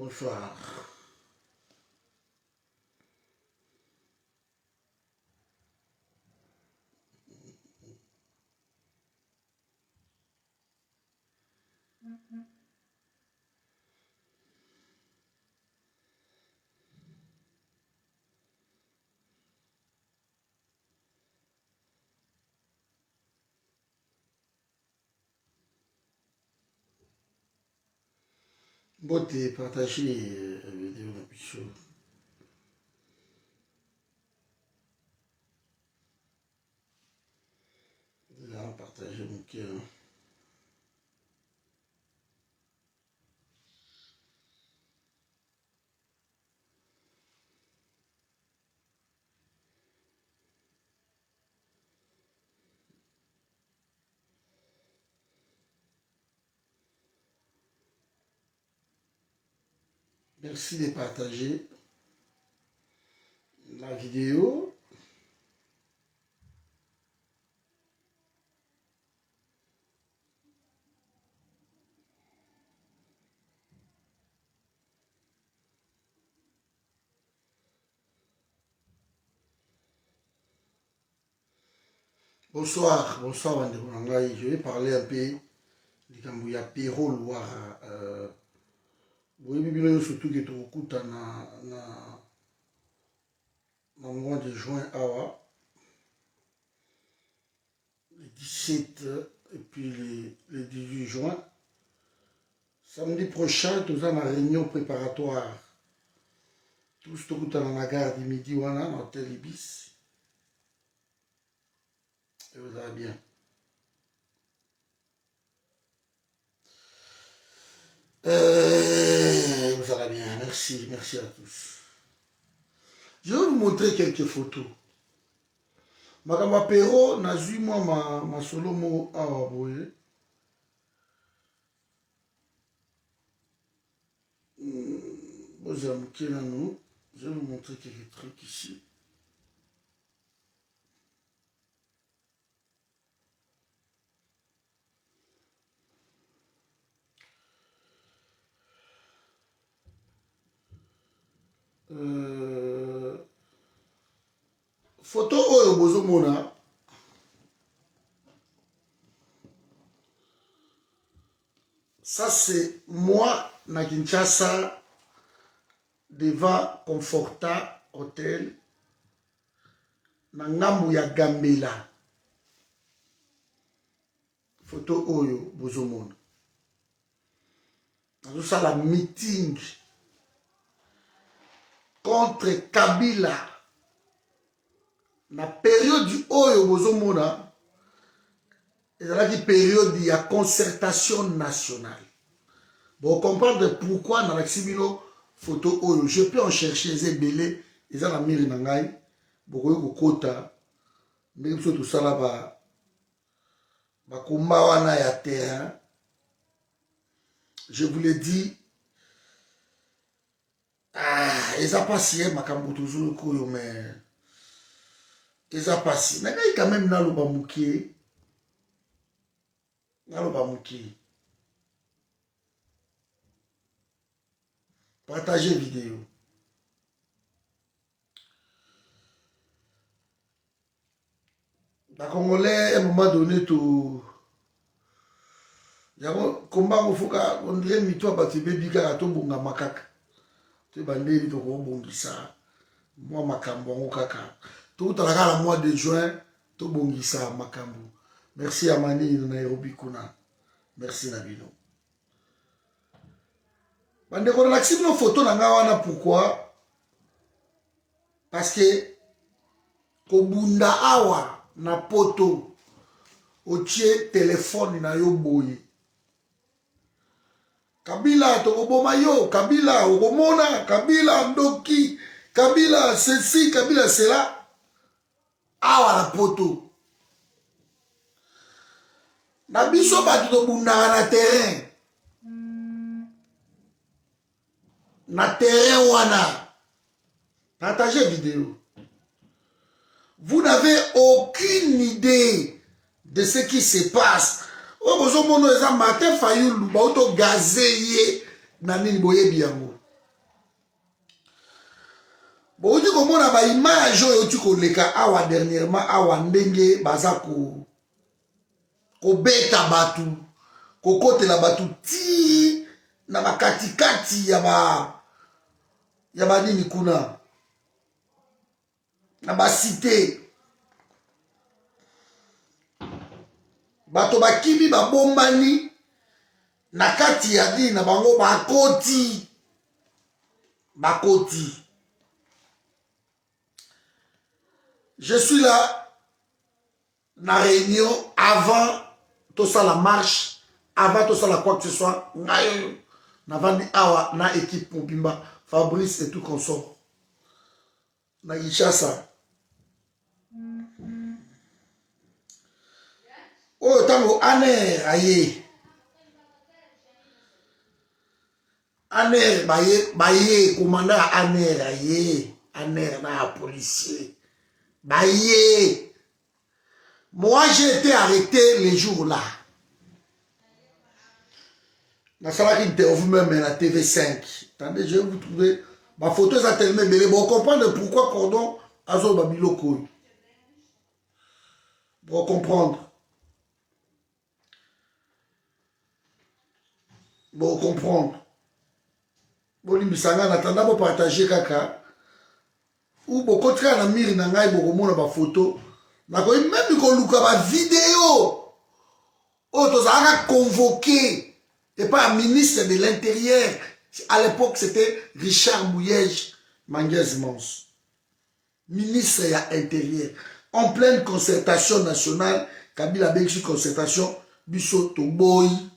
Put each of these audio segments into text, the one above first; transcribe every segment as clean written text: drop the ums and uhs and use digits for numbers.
Bonsoir. Mbote, partage video na biso. Là, partage moke. Hein. Merci de partager la vidéo. Bonsoir, bonsoir bandeko na ngai. Je vais parler un peu likambo ya Pierrot Luwara. Euh, boyebi bino nyonso tuke tokokutana na na mois de juin awa le 17 et puis le, le 18 juin. Samedi prochain, toza na réunion préparatoire. Tous tokutana na gare du midi wana na hôtel Ibis. Ekozala bien. Euh, vous allez bien. Merci, merci à tous. Je vais vous montrer quelques photos. Makambo ya Pero, nazwi mwa ma, masolo moko awa boye. Bozala moke nanu. Je vais vous montrer quelques trucs ici. Euh, photo oyo bozomona ça c'est moi na Kinshasa devant Conforta Hotel na ngambu ya Gambela. Photo oyo bozomona nazosala meeting contre Kabila na periode oyo bozomona ezalaki periode ya concertation nationale. Bocomprendre pourquoi nalakisi bino photo oyo. Je peux en chercher, eza ebele, eza na mire na ngai, bokoki kokota ndenge biso tosala ba bakomba wana ya terrain. Je vous l'ai dit, ah, eza pasi ye makambo tozoluka oyo mais eza pasi na ngai quand même naloba moke naloba moke partage video Ba congolais un moment donné to yango komba yango foka on dirait mito ya bato ebebi kaka tobongama kaka toyeba ndeni tokobongisa mwa makambo yango kaka tokutana kaka na mois de juin tobongisa makambo. Merci Amani na Nairobi kuna, merci na bino bandeko. Nalakisi bino foto na ngai wana pourquoi? Parce que kobunda awa na poto otie telefone na yo boye, Kabila tokoboma yo, Kabila okomona, Kabila ndoki, Kabila ceci, Kabila cela, awa na poto na biso bato tobundaka na terrain, na terrain wana. Partagez vidéo. Vous n'avez aucune idée de ce qui se passe. Oyo bozomona eza Martin Fayulu, bauto gaze ye na nini, boyebi yango. Bouti komona ba image oyo euti koleka awa dernièrement awa ndenge baza ko kobeta bato kokotela bato ti na bakatikati ya ba ya banini kuna na basite bato bakimi babombani na kati ya nini na bango bakoti bakoti je suis là na réunion avant tosala marche avant tosala quoi que ce soit ngai oyo navandi awa na équipe mobimba fabrice et tout consort na kinshasa oyo ntango aner aye aner baye baye komanda ya aner aye aner na ya policier baye moi j'ai été arrêté le jour là nasalaki interview meme na tv5 attendez je vais vous trouver bafoto eza tellement ebele bocomprendre pourquoi cordon azoloba biloko oyo bocomprendre bocomprendre bolimbisa ngai natanda bopartage kaka ou bokoti kaka na mire na ngai bokomona bafoto nakoki meme koluka bavideo oyo tozalaka convoqué epai ya ministre de l'intérieur à l'époque c'était richard mouyege manguez mons ministre ya intérieur en pleine concertation nationale kabila abengisi concertation biso toboyi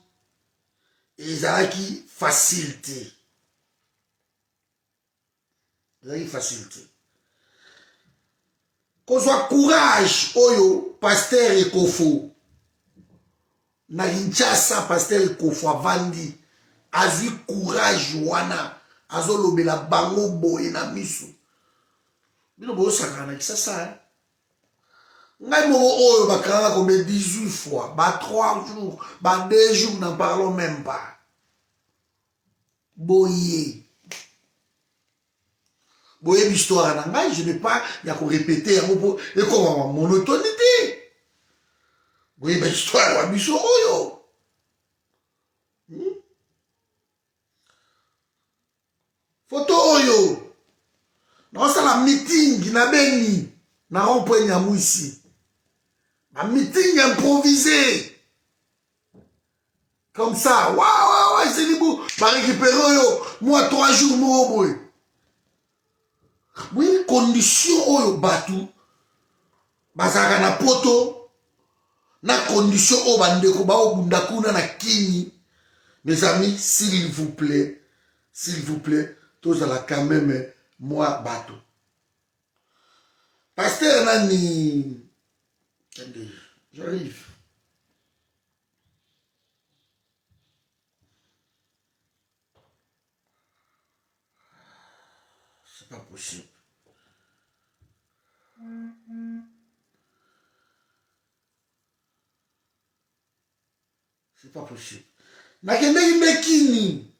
ezalaki facile te ezalaki facile te kozwa courage oyo paster ekofo na kinshasa paster ekofo avandi azwi courage wana azolobela bango boye na miso bino bozosakana na kisasa eh? ngai moko oyo bakangaka combien 18 fois ba 3 jours ba 2 jours n'en parlons même pas boye boyebi histoire na ngai je n'ai pas ya korepete yango mpo ekomama monotoni te boyeba histoire ya biso oyo hmm? foto oyo naosala meeting na beni na rond point nyamwisi ba meeting improvisé comme ça wa wa wa esili bu barécupere oyo mwa 3 jours moko boye boyebi condition oyo bato bazalaka na poto na condition oyo bandeko baobunda kuna na kini mes amis s'il vous plaît s'il vous plaît tozala quand même mwa bato pasteur nani attendez j'arrive C'est pas possible. C'est pas possible. Nakendeki nde kini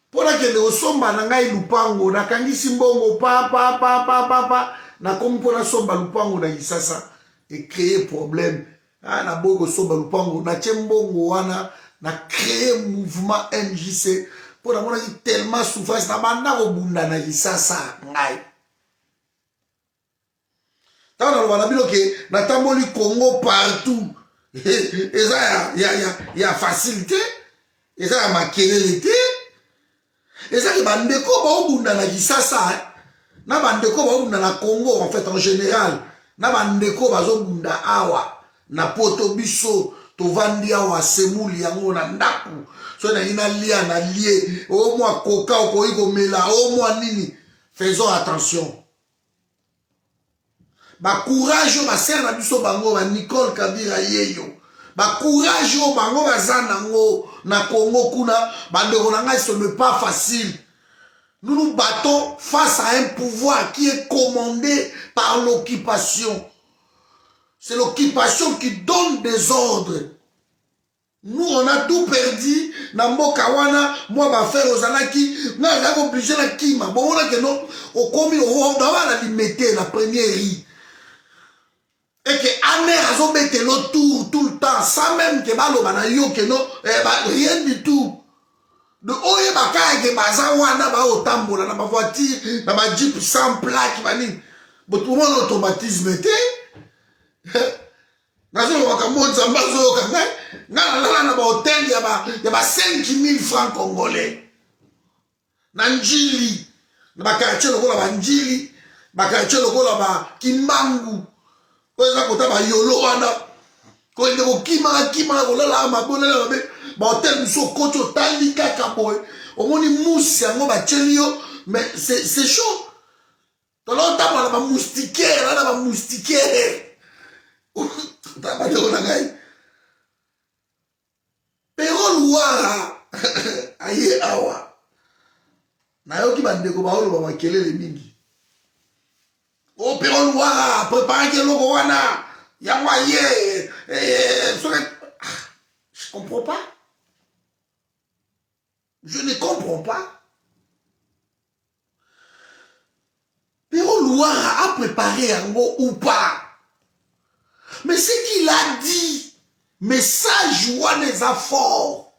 mpo nakende kosomba na ngai lupango nakangisi mbongo pa pa pa pa pa pa nakomi mpo nasomba lupango na kisasa ecree problème Ah, na boyi kosomba lupango natie mbongo wana na créer mouvement mjc mpo namonaki tellement souffrance na banda kobunda na kisasa ngai ntango naloba na bino ke natamboli congo partout eza ya, ya, ya, ya facile te eza ya makelele te eza ke bandeko baobunda na kisasa eh? na bandeko baobunda na congo en fait en général na bandeko bazobunda awa na poto biso tovandi awa semuli yango na ndako soki nalingi nalia nalie o mwa koka okoki komela o mwa nini faisons attention ba courage oyo basere na biso bango ba nicole kabira yeyo ba courage oyo bango baza nango na congo kuna bandeko na ngai ce n'est pas facile nous nous battons face à un pouvoir qui est commandé par l'occupation c'est l'occupation qui donne des ordres nous on a On a tout perdu na mboka wana. Mwa baaffaire ozalaki nga azalaki obligé na kima. Bomona ke no okomi nawa na Limete na première rue et que ANR azobetela tour tout le temps sans même ke baloba na yo ke no eh, ba, rien du tout. De oyebaka yake baza wana, baotambola na bavoiture, na bajeep sans plaque, banini. Botomona automatisme te. Nazoloba makambo, Nzambe azoyoka ngai. Ngai nalala na bahotel ya ba 5000 francs congolais na Njili, na baquartier lokola baNjili, baquartier lokola baKimbangu oyo eza kota bayolo wana. Koyende kokimaka kimaka, kolala mabe, olala mabe. Bahotel mosusu okoti, otali kaka boye, omoni musi yango batieli yo, mais c'est chaud. Tolo otambola na bamoustiquaire wana, bamoustiquaire. Bandeko na ngai, Pero Luwara aye awa, nayoki bandeko baoloba makelele mingi. O Pero Luwara préparaki eloko wana, yango aye soki. Je comprends pas, je ne comprends pas. Pero Luwara a préparé yango ou pas, mais ce qu'il a dit, message wana eza fort.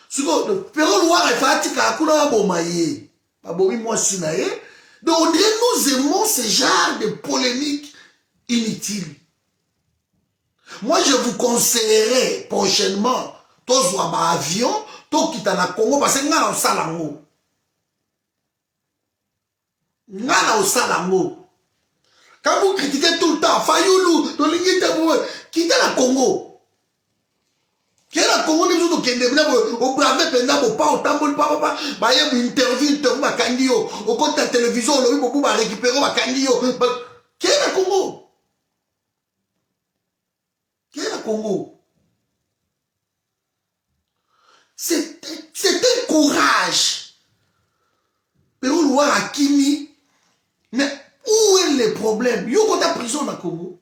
Sikoyo Pero Luwara efa atikala kuna, baboma ye, babomi mwasi na ye. Donc on dirait nous aimons ce genre de polémique inutile. Moi, je vous conseillerais prochainement tozwa baavion, tokita na Congo, parce que ngai na osala yango, ngai na osala yango. Quand vous critiquez tout le temps Fayulu, tolingi te boye, kita na Congo, ke na Congo nde biso tokende bina boye, obrave mpenza bopa, otamboli papapa, bayebi interview, interview, bakangi yo, okoti na télévision, olobi bobu, barécupérer, bakangi yo. Ke na Congo, ke na Congo. C'est un courage. Pero Luwara akimi, mais où est le problème? Yo kota prison na Congo,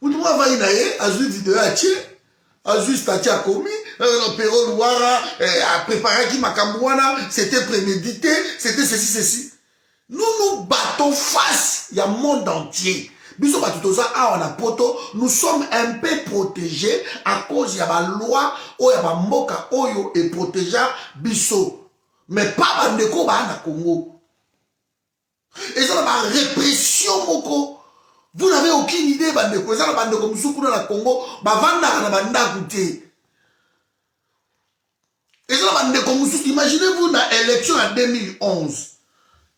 mutu moko avandi na ye, azwi video, atie, azwi statut, akomi Pero Luwara apréparaki makambo wana, c'était prémédité, c'était ceci, ceci. Nous nous battons face ya monde entier. Biso bato toza awa na Poto, nous sommes un peu protégés à cause ya baloi oyo ya bamboka oyo eprotéger biso, mais pas bandeko baa na Congo. Eza na barépression moko, vous n'avez aucune idée. Bandeko, eza na bandeko mosusu kuna na Congo bavandaka na bandako te. Eza na bandeko mosusu, imaginez-vous, na élection ya 2011,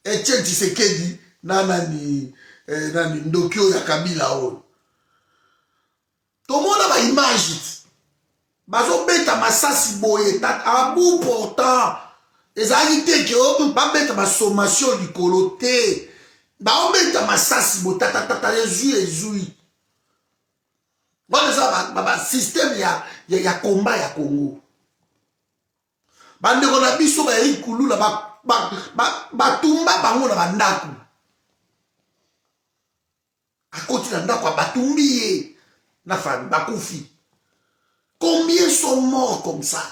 Etienne Tshisekedi na nani, nani, ndoki oyo ya Kabila oyo, tomona baimage ti bazobeta masasi boye à bout portant. Ezalaki te ke babeta basommation likolo te, baobeta masasi boye, tatatata, ezwi, ezwi wana. Eza basystème ya combat ya Congo. Bandeko na biso bayei kulula, batumba bango na bandako. Akoti na ndako, batumbi ye na famille, bakufi. Combien sont morts comme ça?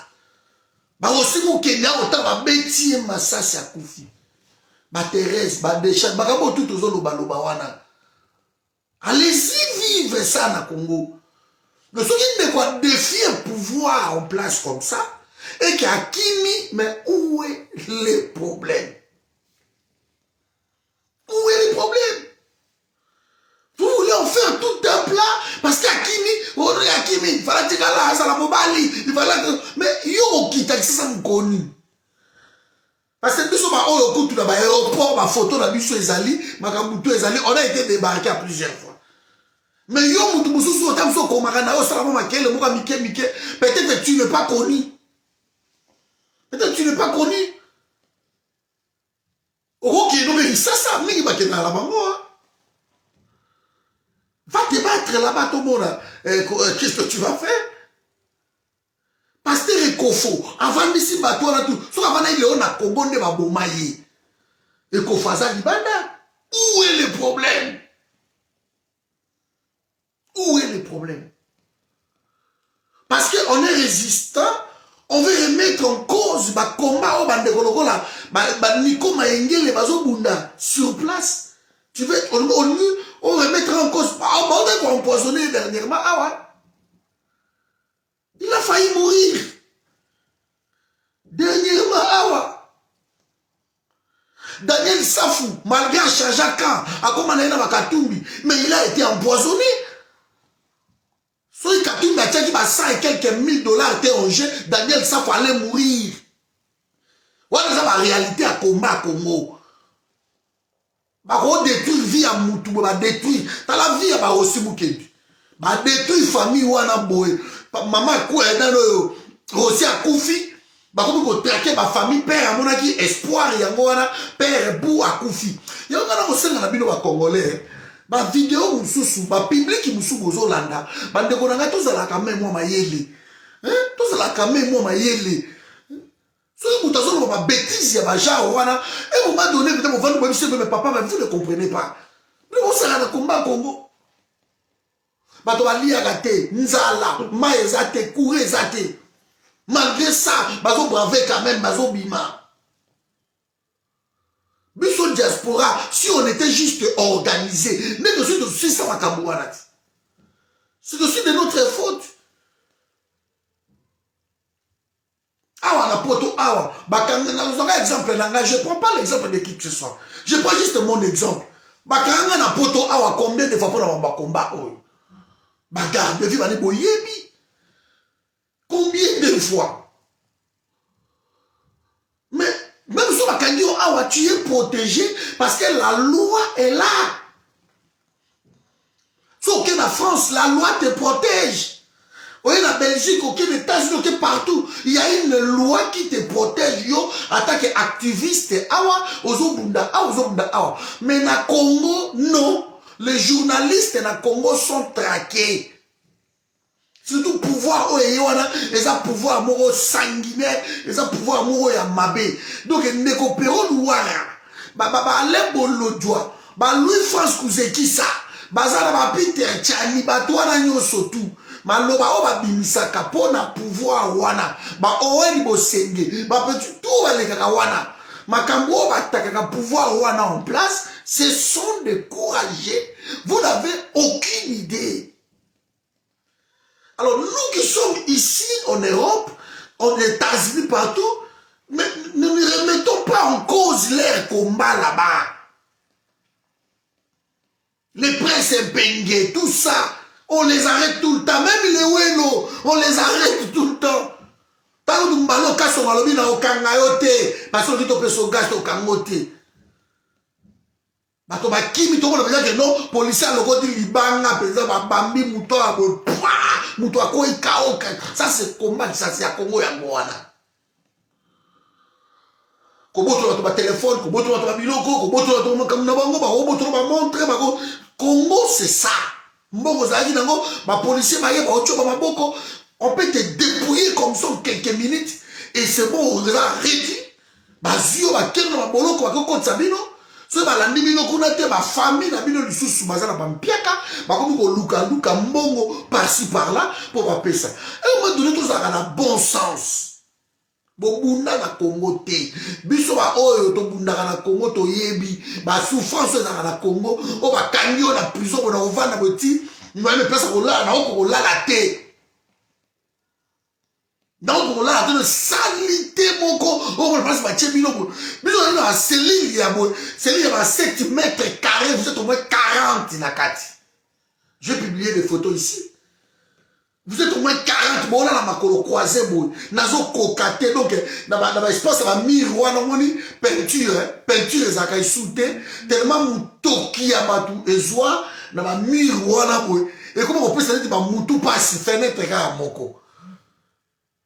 Bakosi kokende akota, babeti ye masasi, akufi. Batherese, badechat, makambo tu tozolobaloba wana, allez-y vivre ça na Congo. Mais soki ndeko adéfier pouvoir en place comme ça et que akimi, mais où est le problème? Où est le problème? Vous voulez en faire tout un plat parce qu'akimi, akimi, il fallait tikala azala mobali, il fallait. Mais yo okita Kisasa mokoni, parce que biso baoyo kutu na baaéroport, bafoto na biso ezali, makambo to ezali, on a été débarqué à plusieurs fois. Mais yo mutu mosusu, ota mosusu okomaka na yo, osala mwa makele moko ya mike mike, peut-être tu n'es pas connu, peut-être tu n'es pas connu. Okokende obe Kisasa mingi, bakendaka na bango. Va te battre là-bas, tomona qu'est-ce que tu vas faire. Pasteur Ekofo avandisi bato wana tu. Soki avandaki lelo na Congo nde baboma ye. Ekofo aza libanda. Où est le problème? Où est le problème? Parce que on est résistant, on veut remettre en cause ba combat oyo bandeko lokola ba Nico Mayengele bazobunda sur place. Tu veux on remettre en cause, baotaki koempoisonner dernièrement awa. Il a failli mourir dernièrement awa. Daniel Safu, malgré achange camp, akoma na ye na bakatumbi, mais il a été empoisonné. Soki Katumbi atiaki ba 100 et quelques mille dollars te en jeu, Daniel Safu allait mourir. Wana eza baréalité ya combat ya Congo. Bakodétruire vie ya mutu boye, badétruire, tala vie ya barosi Mukendi, badétruire famille wana boye. Mama nani oyo, Rosi, akufi, bakomi kotraquer bafamille. Père amonaki espoir yango wana, père bu akufi. Yango nga na kosenga na bino bacongolais, bavideo mosusu, bapublic mosusu bozolanda, bandeko na ngai, tozalaka me mwa mayele, tozalaka me mwa mayele. Soki moto azoloba babêtises ya bagenre wana, un moment donné peut-être bovandi, boyebi, mais papa, mais vous ne comprenez pas, bino bosala na komba Congo, bato baliaka te, nzala, mai eza te, courant eza te. Malgré ça bazobrave quand même, bazobima. Biso diaspora, si on était juste organisé, nde tosi tosisa makambo wana ti. C'est aussi de notre faute. Awa na Poto awa, bakanga, nazwaka exemple na ngai, je prends pas l'exemple de qui que ce soit, je prends juste mon exemple. Bakanga na Poto awa combien de fois mpona bakomba oyo, bagarde vie bani, boyebi combien de fois. Mais même so bakangi yo awa, tu es protégé parce que la loi est là. So oke na France, la loi te protège. Oye na Belgique, oke na États-Unis, oke partout, il y a une loi qui te protège yo en tant qu'activiste. Awa ozobunda, awa ozobunda awa, mais na Congo, non. Les journalistes na Congo sont traqués. Surtout pouvoir oyo eye wana, eza pouvoir moko sanguinaire, eza pouvoir moko ya mabe. Donc ndeko Pero Luwara, baale Bolodjwa, balouis France Kuzekisa, baza na bapeter Chani, bato wana nyonso tu, maloba oyo babimisaka mpo na pouvoir wana, baowen Bosenge, bapeti tu balekaka wana, makambo oyo batakaka pouvoir wana en place, ce sont des courageux, vous n'avez aucune idée. Alors nous qui sommes ici en Europe, en États-Unis, partout, mais ne nous remettons pas en cause leur combat là-bas. Les princes Mpenge, tout ça, on les arrête tout le temps. Même les Welo, on les arrête tout le temps. Ntango mbalo kasongo alobi na okanga yo te, parce que topesa gaz, tokango te. Bato bakimi, tokola mpenza ke non, policier alokoti libanga mpenza, babambi moto ya boye, pwa moto akoyi kaoka. Ça, c'est combat lisasi ya Kongo. Yango wana kobotola bato batelefone, kobotola bato babiloko, kobotola bato makambo na bango, bakobotola bamontre bako. Congo, c'est ça. Mbongo ozalaki nango, bapolicier baye, baotioba maboko. On peut te dépouiller comme ça en quelques minutes et c'est bon, oza réduit. Bazwi yo, bakende na baboloko, bakokotisa bino. Soki balandi bino kuna te, bafamille na bino lisusu baza na bampiaka, bakomi kolukaluka mbongo par-ci par-là mpo bapesa. Un moment donné, tozalaka na bon sens. Bobunda na Congo te. Biso baoyo tobundaka na Congo, toyebi basouffrance oyo ezalaka na Congo. Oyo bakangi oyo na prison bona, kovanda boye ti mayeme place kolala, naoko kolala te, naoko kolala te. Sali te moko oyo bona place batie bino boye. Biso ozali na bacellule ya boye, cellule ya ba 7 mètres carré, vous êtes au moins 40 na kati. J'ai publié des photos ici, vous êtes au moins 40, bolala makolo croisé boye. Nazokoka te. Donc na baespace ya bamire wana, omoni peinture, peinture ezalaka esu te, tellement motoki ya bato ezwa na bamire wana boye, ekoma kopesa neti bamutu mpasi. Fenêtre kaka moko.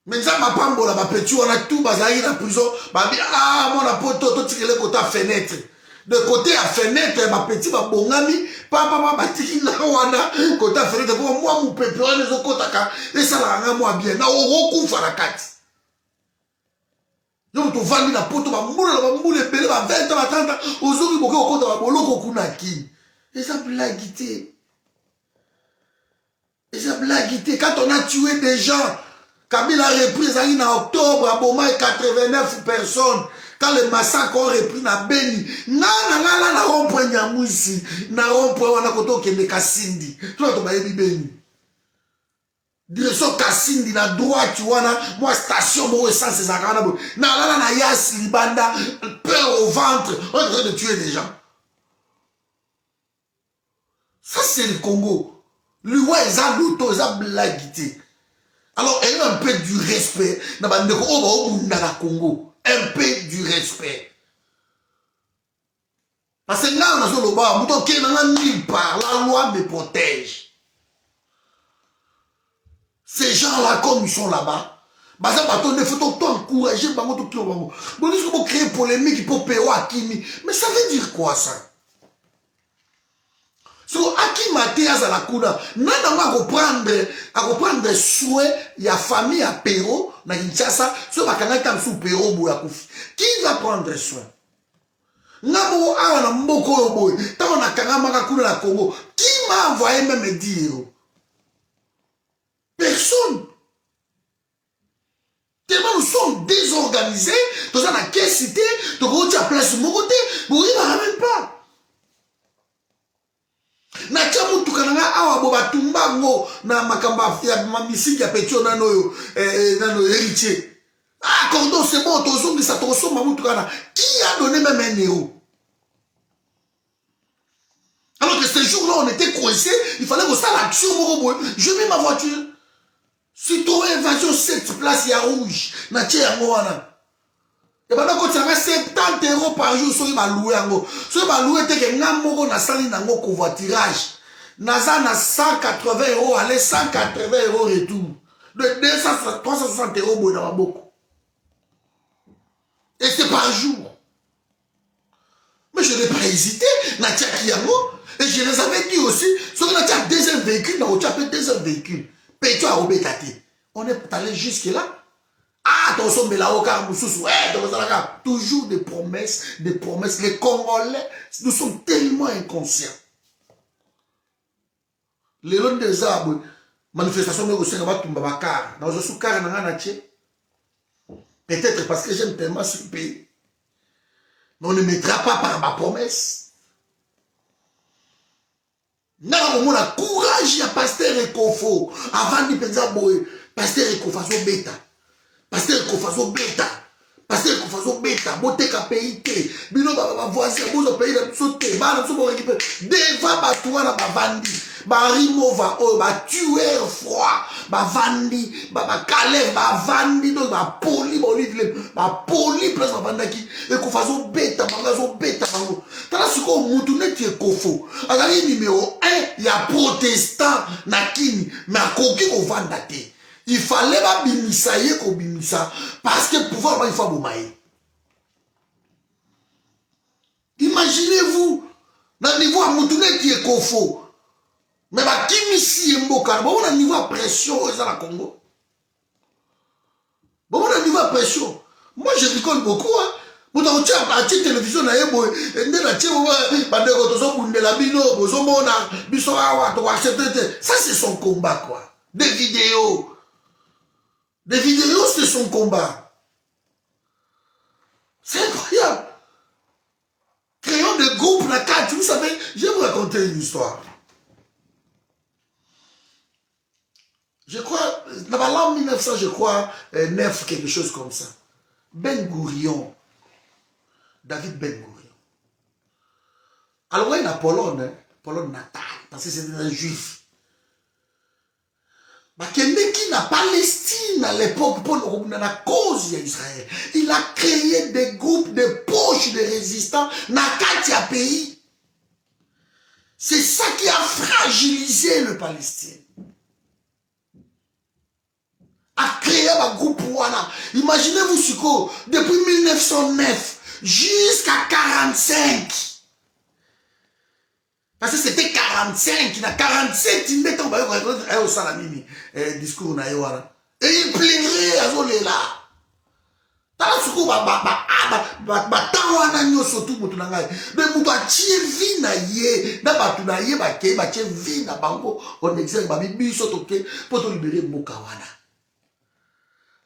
Me Nzambe apambola bapeti wana tu bazalaki na prison, babi ah, mwana Poto, totikele kota fenêtre. De côté ya fenêtre, bapeti babongami papapa, batiki nga wana côté ya fenêtre mpo mwa mopepe wana ezokɔtaka, esalaka nga mwa bien. Na okokufa na kati. Yo moto ovandi na Poto bambula na bambula ebele, ba 20 ans, ba 30 ans, ozoki boke kokɔta baboloko kuna. Kini eza blague te. Eza blague te. Quand on a tué des gens, Kabila a repris ezalaki na octobre, aboma 89 personnes. Quand le massacre ont repris na Beni, nga nalala na rond-point Nyamwisi, na rond-point wana koto okende Kasindi. Tuna to bayebi Beni. Direction Kasindi na droite wana, mwa station moko essence ezalaka wana boye. Nalala na Yas libanda, peur au ventre, on est en train de tuer des gens. Ça c'est le Congo. Liwa eza loto, eza blague te. Alors ayez un peu du respect na bandeko oyo baobunda na Congo. Un peu du respect. Parce que ngai nazoloba moto okende na nga nulle part, la loi me protège. Ces gens-là, comme ils sont là-bas, baza bato nde faut to encourager bango, tokilo bango. Boni soki bocréer polémique mpo pero akimi, mais ça veut dire quoi ça? So akima te, azala kuna, nani yango akoprendre soin ya famille ya Pero na Kinshasa? So bakangaki ta mosusu Pero boye akufi, qui va prendre soin? Nga moko awa na mboka oyo boye, ntango nakangamaka kuna na Congo, qui m'a envoyé même 10 euros? Personne. Tellement nous sommes désorganisés, toza na kesi te, tokotia place moko te, boyebaka même pas. Natia mutuka na nga awa bo, batumba yango na makambo ya misiki ya petio nano oyo nano héritier. Ah, cordon, c'est bon, tozongisa, tokosomba mutuka wana. Qui a donné même un euro? Alors que ce jour-là, on était coincé, il fallait kosala action moko boye. Je mets ma voiture Citroën Invasion 7 place ya rouge, natie yango wana, ebanda kotianga 70 € par jour soki balouer yango. Soki balouer teke, nga moko nasali nango covoiturage, naza na 180 € aller, 180 € retour, de 200, 360 € boye na maboko, et c'est par jour. Mais je n'ai pas hésité, natiaki yango. Et je les avais dit aussi, soki natia deuxième véhicule, nakotia mpe deuxième véhicule, petio akobeta te. On est allé jusque là. Ah, tosombela o kaka mosusu, tokozalaka toujours des promesses, des promesses. Les Congolais, nous sommes tellement inconscients. Lelo nde eza boye, manifestation moko kosenga batumba bacar, nazwa su car na ngai na tie, peut-être parce que j'aime tellement ce pays, mais on ne mettra pas par ma promesse. Nanga komona courage ya pasteur Ekofo, avandi mpenza boye. Pasteur Ekofo azobeta, pasteur Ekofo azobeta, pasteur Ekofo azobeta: boteka pays te, bino bavoisin, bozwa pays na biso te, bana biso borécupérer. Devant bato wana bavandi, barimova oyo batueur froid bavandi, bakaleve bavandi, donc bapoli, baolive bapoli place bavandaki. Ekofo azobeta bango, azobeta bango. Tala sikoyo, mutu neti Ekofo azali numéro 1 ya protestant na Kini, mais akoki kovanda te. Il fallait babimisa ye, kobimisa, parce que pouvoir ba il faut aboma ye. Imaginez-vous, na niveau ya mutu neti Ekofo, mais bakimisi ye mboka. Bomona niveau ya pression oyo eza na Congo, bomona niveau ya pression. Moi, je rigole beaucoup, hein. Moto akotia, atie télévision na ye boye, nde natie: bandeko, tozobundela bino, bozomona biso awa, tokoaccepter te. Ça, c'est son combat, quoi. Des vidéos, des vidéos, c'est son combat. C'est incroyable. Créons des groupes na kati. Vous savez, je vais vous raconter une histoire. Je crois dans l'an 1900, je crois, 9, quelque chose comme ça, Ben Gourion, David Ben Gourion, alors na Pologne, hein, Pologne natale, parce que c'était un juif, bakendeki na Palestine à l'époque mpo na na cause ya Israël. Il a créé des groupes de poches de résistants na kati ya pays. C'est ça qui a fragilisé le Palestine, a créé bagroupe wana. Imaginez-vous sikoyo, depuis 1909 jusqu'à 45, parce que c'était 45, na 47 nde ntango bayoka osala nini, discours na ye wana, et il plairait, azolela. Tala sikoyo ba temps wana nyonso tu, moto na ngai, mais moto atie vie na ye na bato na ye, bakei, batie vie na bango en exergue, babi biso toke mpo tolibérer mboka wana.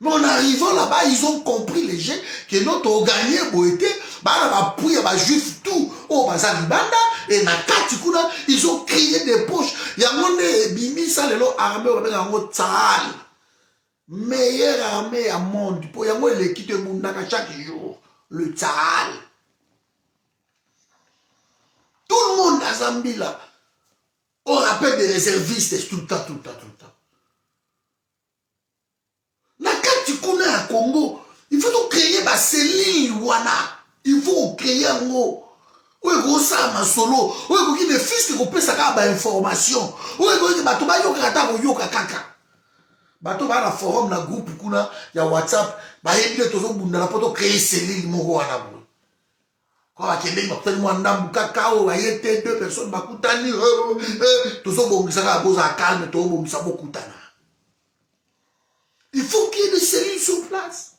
Mais en arrivant là-bas, ils ont compris les jeux que non, togagner boye te. Bana bapui ya bajuif tout oyo baza libanda e na kati kuna, ils ont créé des poches. Yango nde ebimisa lelo armée oyo babenga yango Tsahal, meilleure armée ya monde, mpo yango eleki to ebundaka chaque jour, le Tsahal. Tout le monde aza mbila. On rappelle des réservistes tout le temps, tout le temps, tout le temps. Na kati kuna ya Congo, il faut tocréer bacellules wana, il faut ocréer yango oyo ekosala masolo, oyo ekoki ne fût-ce que kopesa kaka bainformation, oyo ekoki bato bayokaka, ata koyoka kaka. Bato baa na forum, na groupe kuna ya WhatsApp, bayebi nde tozobundana mpo tocréer cellule moko wana boye. Ko bakendeki, bakutani mwa ndambu kaka oyo baye te, deux personnes bakutani, tozobongisa kaka, bozala calme, tozobongisa, bokutana. Il faut qu'il y ait des cellules sur place,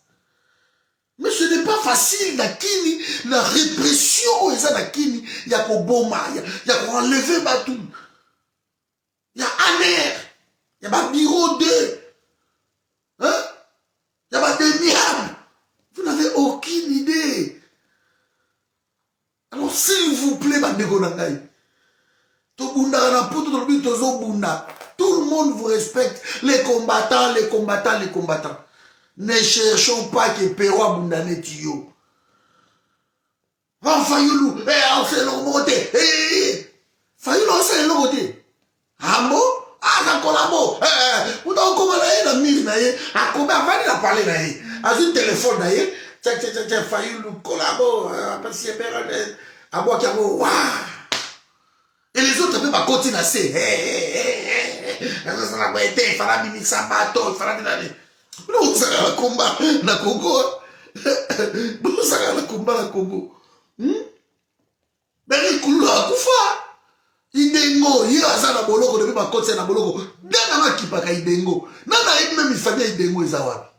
mais ce n'est pas facile na Kini, la répression oyo eza na Kini ya koboma, ya koenlever bato, ya ANR, ya babureau 2, hein? Ya bademiable, vous n'avez aucune idée. Alors s'il vous plaît, bandeko na ngai, tobundaka na Poto, tolobi tozobunda, tout le monde vous respecte, les combattants, les combattants, les combattants. Ne cherchons pas que Pero abunda neti yo. Fayulu aosala eloko moko te. Fayulu aosala eloko te, ambo aza kolabo mutu akokoma na ye na mire na ye, akomi, avandi na pale na ye, azwi telefone na ye, tia Fayulu kolabo, apesi ye pere, abwaki yango wa, et les autres mpe bakoti na se, azosala boye te, efala bimisa bato, efala nini. Bozalaka na komba na Congo, bozalaka na komba na Congo. Beri Kululu akufa, Idengo ye aza na boloko depuis bakotisa na boloko. Nde nanga akipaka Idengo, nana ayebi même famille ya Idengo eza wapi.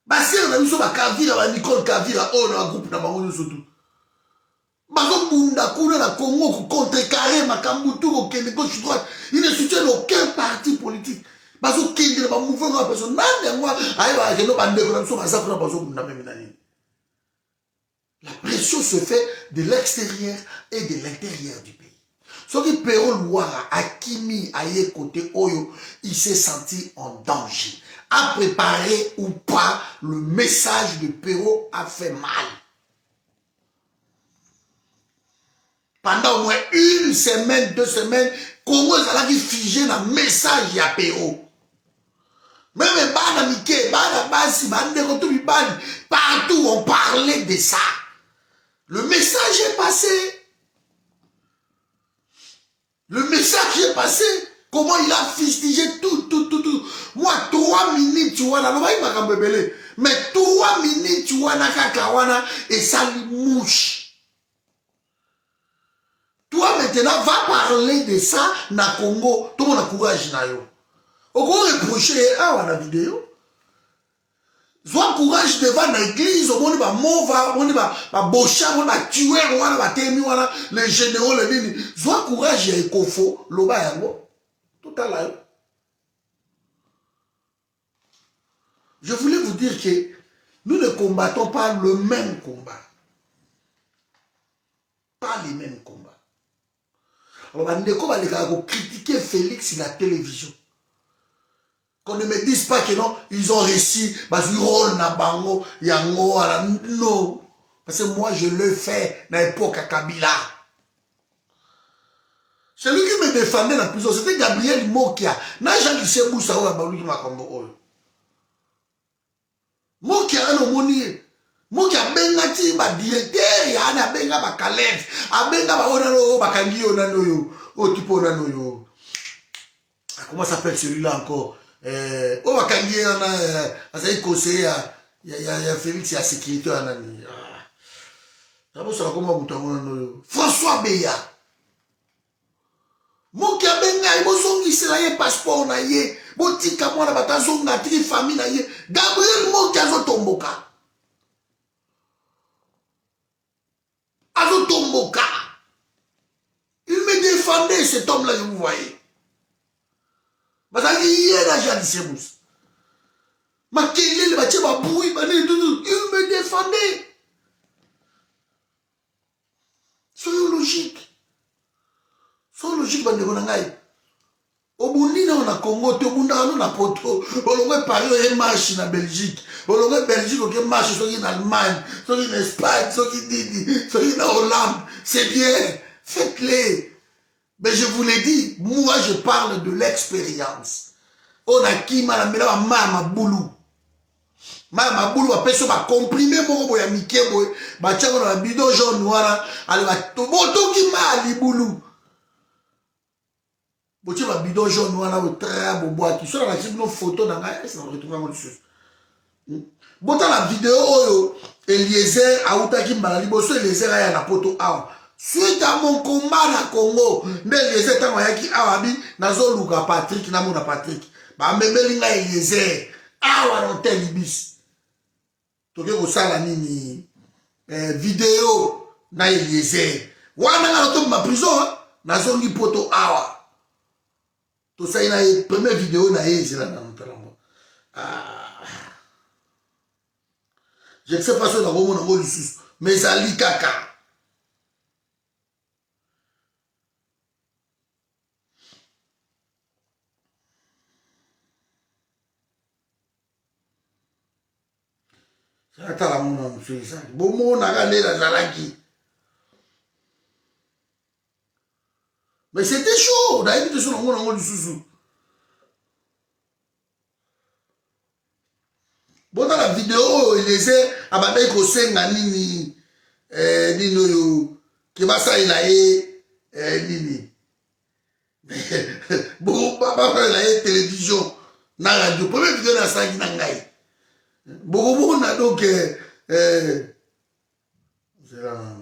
Basere na biso bakavira, banicole Kavira oyo na bagroupe na bango nyonso tu bazobunda kuna na Congo, kocontrecarrer makambo tu, kokende gauche, droite. Ils ne soutiennent aucun parti politique, bazokende na bamouvement ya personne. Nani yango ayebaka kendo bandeko na biso baza kuna, bazobunda même na nini? La pression se fait de l'extérieur et de l'intérieur du pays. Soki Pero Luwara akimi, aye côté oyo, il s'est senti en danger. A préparé ou pas, le message de Pero a fait mal pendant au moins une semaine, 2 semaines. Congo ezalaki figé na message ya Pero. Même bana mike, bana basi, bandeko to mibali, partout on parlait de ça. Le message est passé, le message est passé. Comment il a fustigé tout, tout, tout, tout. Moi, 3 minutes wana, alobaki makambo ebele, mais 3 minutes wana kaka wana esali mouche. Toi maintenant, va parler de ça na Congo, tomona courage na yo. Okoreprocher ye awa na video, zwa courage devant na église. Omoni bamova, omoni babosha, omoni batueur wana batemi wana, les généraux, le nini. Zwa courage ya ekofo, loba yango, totala yo. Je voulais vous dire que nous ne combattons pas le même combat, pas les mêmes combats. Alors bandeko balekaka kocritiquer Félix na télévision, qu'on ne me dise pas que non, ils ont réussi, bazwi rôle na bango yango wana. Non, parce que moi je le fais na époque ya Kabila. Celui qui me défendait na prison, c'était Gabriel Mokia na Jean Lucien Busa oyo abaluki makambo oyo. Mokia wana, omoni ye, Moki abenga ti badirecteur ya ane, abenga bakaleve, abenga baoyo nani oyo bakangi yo, nani oyo, oyo type oyo, nani oyo, comment s'appelle celui-là encore, oyo bakangi ye wana, azali conseiller ya Félix ya sécurité wana, nani nabosala komba moto yango, nani oyo, François Beya. Moki abenga ye, bozongisela. Bopesa ye passeport na ye, botika mwana bato azonga, atiki famille na ye. Gabriel Moki azotomboka, azotomboka. Il me défendait, cet homme là, je vous voyais. Bazalaki ye na Jean Disemus, makelele batie babruit banini tutu. Il me défendait. Soyons logique, soyons logique, bandeko na ngai. Obundi nao na Congo te, obundaka no na Poto. Olongwe Paris, oye marche na Belgique, olongwe Belgique, oke marche soki na Allemagne, soki na Espagne, soki nini, soki na Hollande. C'est bien, faites-les. Mais je vous l'ai dit, moi je parle de l'expérience. Oyo nakima, namela bamaya mabulu, maya mabulu, bapesi yo bacomprime moko boye ya mike boye, batiango na babidon jaune wana. Ale botoki maya libulu, botie babidon jaune wana oyo tra bobwaki. Soki nalakisi bino foto na ngai, ese na retrouve yango lisusu. Botala video oyo Eliezer autaki mbala liboso. Eliezer aya na Poto awa suite à mon combat na Congo. Nde Eliezer ntango ayaki awa, abi nazoluka Patrick, namona Patrick. Bamemeli ngai Eliezer awa na hotel Ibis. Toke kosala nini? Video na Eliezer wana. Nga natobima prison, nazongi Poto awa, tosali na ye première video na ye. Ezela na notalango. Ah. Je ne sais pas soki nakomona yango lisusu, mais ezali kaka. Natala mona mosusu ezali, bomonaka nde nazalaki, mais c'était chaud. Nayebi te so namona yango lisusu. Botala video oyo Eliezer abandaki kosenga nini, nini oyo ke basalela ye, nini, basalela ye télévision na radio. Première video nasalaki na ngai, bokomona. Donc zela.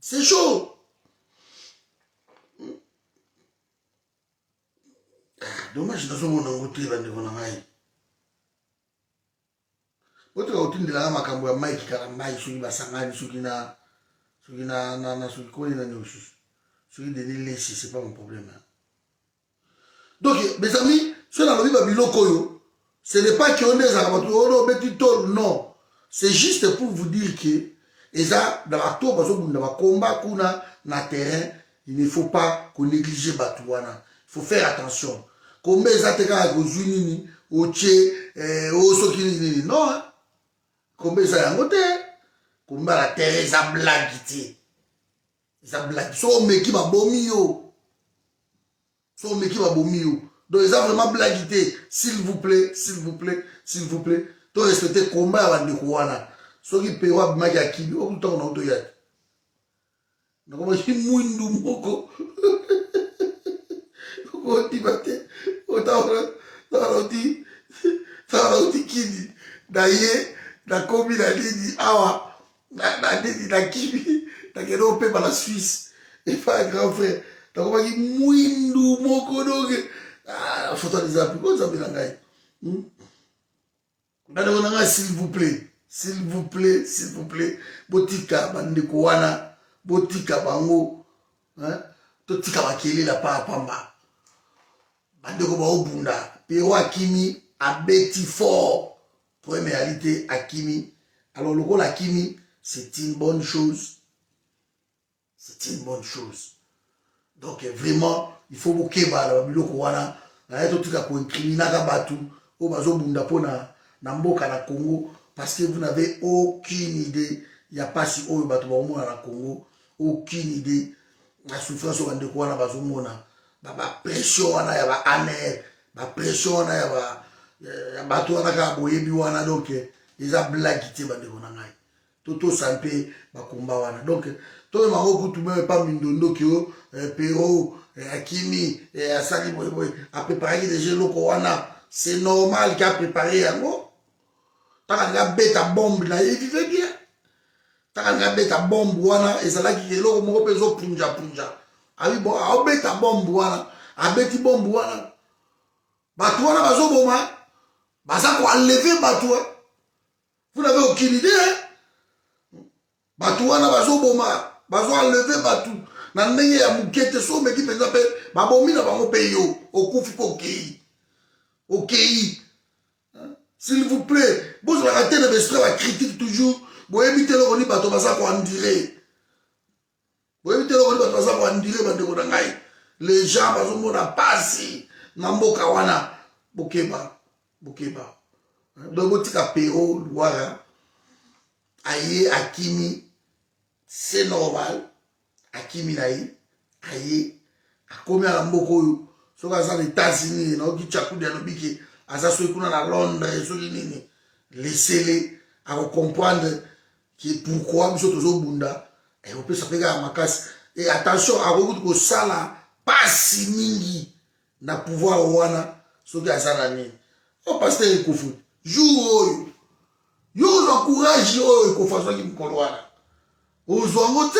C'est chaud. Dommage, nazomona yango te, bandeko na ngai. Botoka kotindelanga makambo ya Mike Kalambai, soki basangani, soki na soki koni nani mosusu, soki Denis Lesi, c'est pas mon problème, hein. Donc mes amis, soki nalobi babiloko oyo, ce n'est pas que nde ezalaka bato oyo obeti tol. Non, c'est juste pour vous dire que eza na bato bazobunda bakomba kuna na terrain. Il ne faut pas konégliger bato wana, il faut faire attention. Komba eza te kaka kozwi nini otie o soki nini nini. Non, hein? Komba eza yango te. Komba na terrain eza blague te, eza blague. So omeki, babomi yo. So omeki, babomi yo. Donc eza vraiment blague te. S'il vous plaît, s'il vous plaît, s'il vous plaît, to respecte komba ya bandeko wana. Soki pero abimaki, akimi okutu, ntango na otoya te, nakomaki mwindu moko, okondima te. Nauti kini na ye, nakomi na nini awa, na nini, nakimi, nakende opema na Suisse epai ya grand frère. Nakomaki mwindu moko. Donc foto eza ko Nzambe na ngai. Bandeko na ngai, s'il vous plaît, s'il vous plaît, s'il vous plaît, botika bandeko wana, botika bango. Totika makelela pamba. Bandeko baobunda. Pero akimi, abeti fort, problème eyali te, akimi. Alors lokola akimi, c'est une bonne chose, c'est une bonne chose. Donc vraiment il faut bokeba na babiloko wana. Naye totika koincriminaka bato oyo bazobunda mpona na mboka na Congo, parce que vous n'avez aucune idée ya pasi oyo bato baomona na Congo, aucune idée na souffrance oyo bandeko wana bazomona, bapression wana ya ba-ANR, bapression wana ya bato wana kaka boyebi wana. Donc eza blague te, bandeko na ngai. Totosa mpe bakomba wana. Donc toyeba yango kutu meme pa mindondo ke o eh, pero eh, akimi eh, asali boyeboye, apreparaki deja eloko wana. C'est normal ke aprepare yango. Ntango alingi abeta bombe na ye, vive bien. Ntango alingi abeta bombe wana, ezalaki eloko moko mpe ezopunjapunja. Abi bon, aobeta bombe wana, abeti bombe wana, bato wana bazoboma, baza koenleve bato. Vous n'avez aucune idée, hein? Bato wana bazoboma, bazoenleve bato na ndenge ya moke te. So omeki mpenza mpe babomi na bango mpe yo okufi mpe okei okei. S'il vous plaît, bozalaka te na baesprit bacritique toujours. Boyebi te eloko nini bato baza koendure, boyebi te eloko nini bato baza koendure. Bandeko na ngai, les gens bazomona pasi na mboka wana. Bokeba, bokeba. Donc botika Pero Luwara aye akimi, c'est normal. Akimi na ye, aye akomi ala mboka oyo. Soki aza na États-Unis, naoki Chakudi alobi ke aza soki kuna na Londres, soki nini, lesele akocomprendre ke pourquoi biso tozobunda. Ekopesa mpe kaka makasi. E attention, akoki kosala pasi mingi na pouvoir wana soki aza na nini. O pasteur Ekufu, jour oyo yo ozwa courage oyo Ekufu azwaki mokolo wana, ozwa yango te.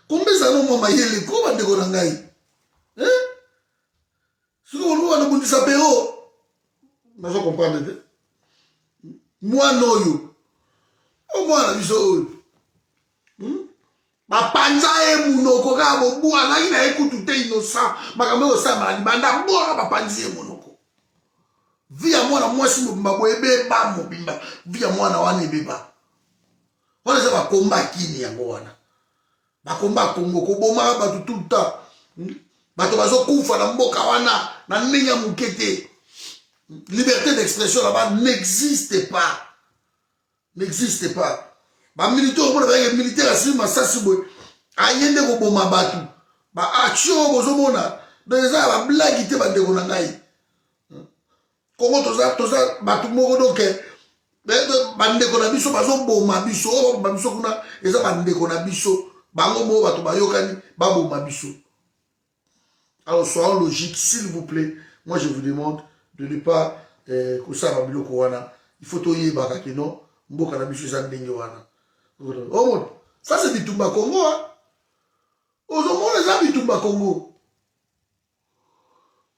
Kombe ezala mwa mayele ko, bandeko na ngai. Soki olobi wana bundisa Pero, nazo comprendre te. Mwana oyo, o mwana biso oyo, Bapanza ye monoko kaka bobu, azalaki na ye kutu te, innocent. Makambo ekosalama na libanda bwaka, bapanzi ye monoko. Vie ya mwana mwasi mobimba boye ebeba, mobimba vie ya mwana wana ebeba. Wana eza bakomba kini yango wana, bakomba Kongo, kobomaka bato tout le temps. Bato bazokufa na mboka wana na ndenge ya moke te. Liberté d'expression là-bas n'existe pas, n'existe pas. Bamilitaire, omona bayeke militaire asili masasi boye, aye nde koboma bato. Baaction oyo bozomona, donc eza ya bablague te, bandeko na ngai. Kongo toza, toza bato moko. Donc bandeko na biso bazoboma biso, oyo baboma biso kuna eza bandeko na biso, bango moko bato bayokani baboma biso. Alors soyons logique, s'il vous plaît. Moi, je vous demande de ne pas kosala biloko wana. Il faut toyebaka ke non, mboka na biso eza ndenge wana. Omona, ça c'est bitumba Congo. Ozomona, eza bitumba Congo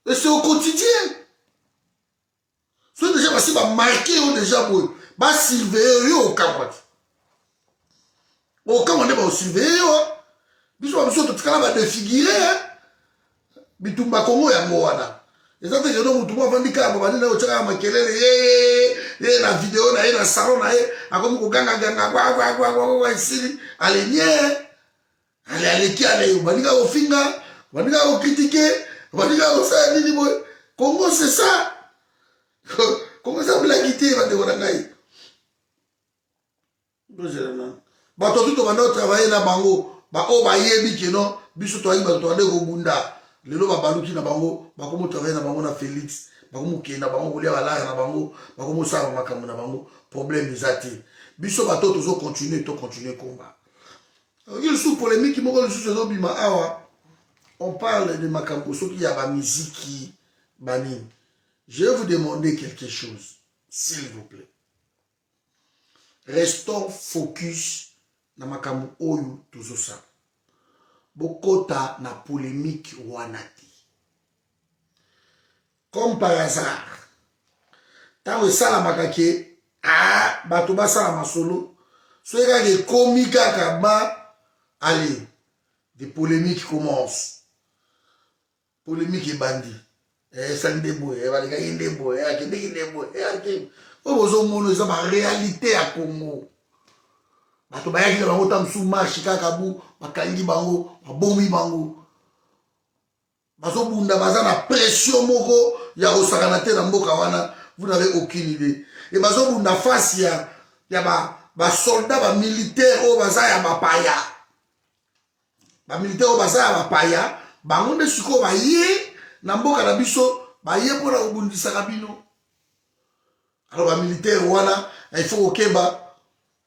et c'est au quotidien. So déjà basi bamarquer yo déjà boye, basurveille yo, okamwa te, okamwa nde baosurveille yo. Biso babiso totikala badéfiguré. Bitumba Kongo yango wana. Eza te keno motu mo avandi kaka babandi na ye otyakaka makelele ye ye na video na ye na salon na ye, akomi kogangaganga gwagwagwagwa, esili alenye, ale aleki, ale obandi kaka kofinga, obandi kaka kocritiquer, obandi kaka kosala nini boye. Congo, c'est ça. Congo eza blague te, bandeko na ngai. Bato tu tobanda kotravailler na bango, baoyo bayebi keno biso toyaki bato tobande kobunda, lelo babaluki na bango, bakomi travailler na bango na Félix, bakomi na bango kolia balare na bango, bakomi kosala makambo na bango. Problème eza te. Biso bato tozocontinue, tocontinue komba. Oki lisusu polémique moko lisusu ezobima awa. On parle de makambo soki ya bamiziki banini. Je vais vous demander quelque chose, s'il vous plaît. Restons focus na makambo oyo tozosala. Bokota na polémique wana te. Comme par hasard, ntango esalamaka ke ah, bato basala masolo, soki kaka ekomi kaka ba allez, des polémiques commencent. Polémique ebandi, esali nde boye, balekaki nde boye, akendeki nde boye. Oyo bozomona eza baréalité ya Congo. Bato bayaki na bango ta mosusu marche kaka bu, bakangi bango, babomi bango. Bazobunda, baza na pression moko ya kosakana te na mboka wana. Vous n'avez aucune idée. E bazobunda face ya basoldat, bamilitaire oyo baza ya bapaya, bamilitaire oyo baza ya bapaya. Bango nde sikoyo baye na mboka na biso, baye mpona kobundisaka bino. Alors bamilitaire wana, il faut kokeba.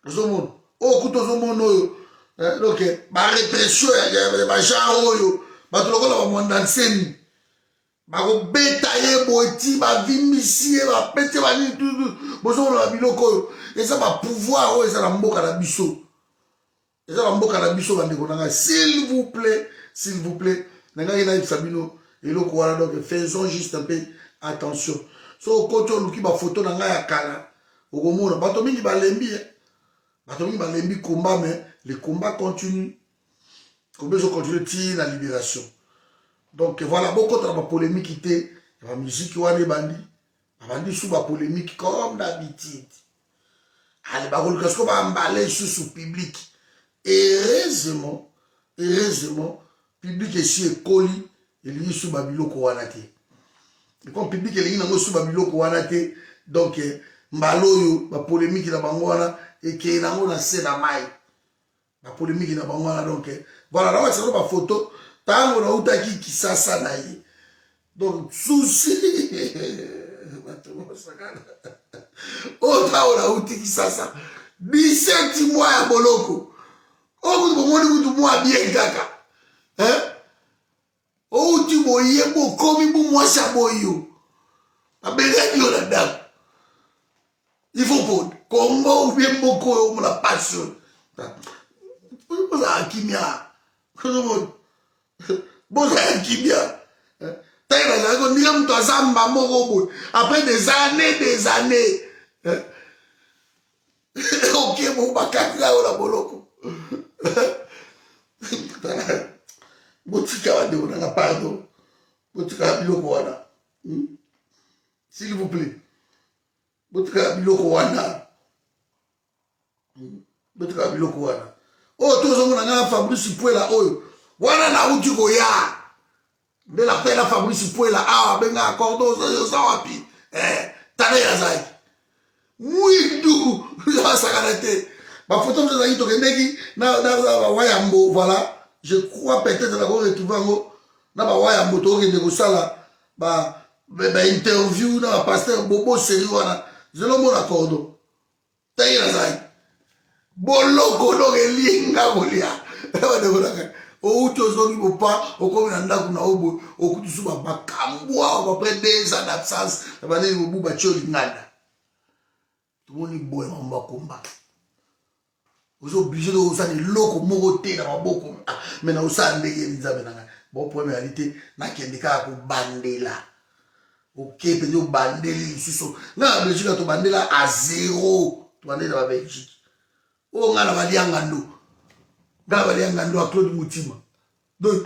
Ozomona oyo kutu, ozomona oyo, donc barépression ya bagenre oyo, bato lokola bamwanda nsemi, bakobeta ye boye ti bavimbisi ye, bapeti ye banini tutu. Bozomona babiloko oyo eza bapouvoir oyo eza na mboka na biso, eza na mboka na biso. Bandeko na ngai, s'il vous plaît, s'il vous plaît, nangaki nayebisa bino eloko wana. Donc faisons juste un peu attention. So okoti, oluki bafoto na ngai ya kala, okomona bato mingi balembi, bato mingi balembi combat, mais le combat continue, combat ezocontinue ti na libération. Donc voilà, bokota na bapolémique te ya bamusique wana. Ebandi, babandi su bapolémique comme d'habitude. Ale, bakoluka siko bambala lisusu public. Heureusement, heureusement, public esi ekoli, elingi su babiloko wana te. Comme public elingi nango su babiloko wana te, donc mbala oyo bapolémique na bango wana ekei nango na se na mai, bapolémique na bango wana. Donc voilà, nawakisa bafoto ntango nautaki Kisasa na ye. Donc susi bato bosakana oyo, ntango nauti Kisasa, 17 mois ya boloko oyo kutu bomoni kutu mwa bien kaka, outi boye, bokomi bu mwasi ya boyo, babengaki yo na ndako, il faut pona Kongo ou bien mboka oyo omona pasi oyo. Bozala kimia, bozala kimia. Ntango nazalaki ondire moto azamba moko boye, après des années, des années, oke bo bakati na yo na boloko. Botika, bandeko nanga, pardon, botika biloko wana, S'il vous plaît, botika biloko wana, botika biloko wana. Oyo tozomona ngai na Fabrice Puela oyo wana, nauti koya nde napela Fabrice Puela awa, abengaka cordo, oza wapi? Tala ye, azalaki mwindu, asakana te. Bafoto mosusu ezalaki, tokendeki na bawayambo. Voilà, je crois peut-être nako retrouve yango na bawayambo. Tokokende kosala bainterview na bapasteur Bobo seri wana. Zelomona cordo ntangi nazalaki boloko, donc elinga kolia. Bandeko nanga, outi, ozongi bopa, okomi na ndako na yo boye, okuti su makambo awa après 2 ans d'absence na banini bobu batie olinganda. Tomoni boye mambo akomba, oza obligé to osala eloko moko te na maboko. Me na osala ndenge Nzambe na ngai. Bon, problème ezali te, nakende kaka kobandela. Oke mpenza, obandeli lisusu. Ngai na Belgique, tobandela à zéro, tobandeli na babelgique oyo. Ngai na baliangando, ngai na baliangando ya Claude Mutima. Donc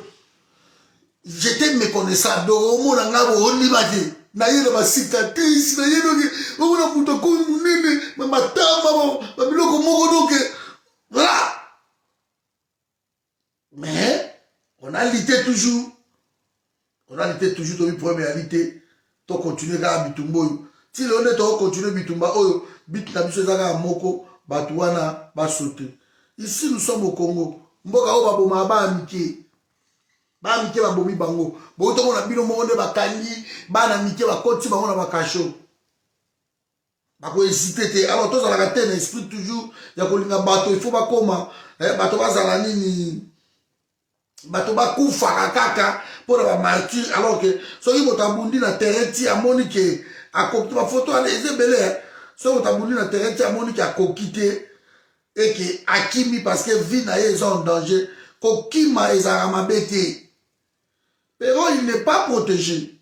j'étais méconnaissable. Donc omona ngai bo ondima te, naye na bacicatrice, naye donc omona moto akomi monene, matama, babiloko moko. Donc voilà, mais on a lutté toujours, on a lutté toujours. Tobi problème eyali te, tocontinue kaka bitumba oyo ti lelo nde tokocontinue bitumba oyo. But na biso eza kaka moko, bato wana basote. Ici nous sommes au Congo, mboka oyo babomaka bana mike, bana mike babomi bango. Botomona bino moko nde bakangi bana mike, bakoti bango na bakasho, bakohésite te. Alors tozalaka te na esprit toujours ya kolinga bato, il faut bakoma bato bazala nini, bato bakufaka kaka mpona bamartyr, alors que soki moto abundi na terrain ti amoni ke akoki, bafoto wana eza ebele. Soki moto abundi na terrain ti amoni ke akoki te, eke akimi parce que vie na ye eza en danger, kokima ezalaka mabe te. Pero il n'est pas protégé,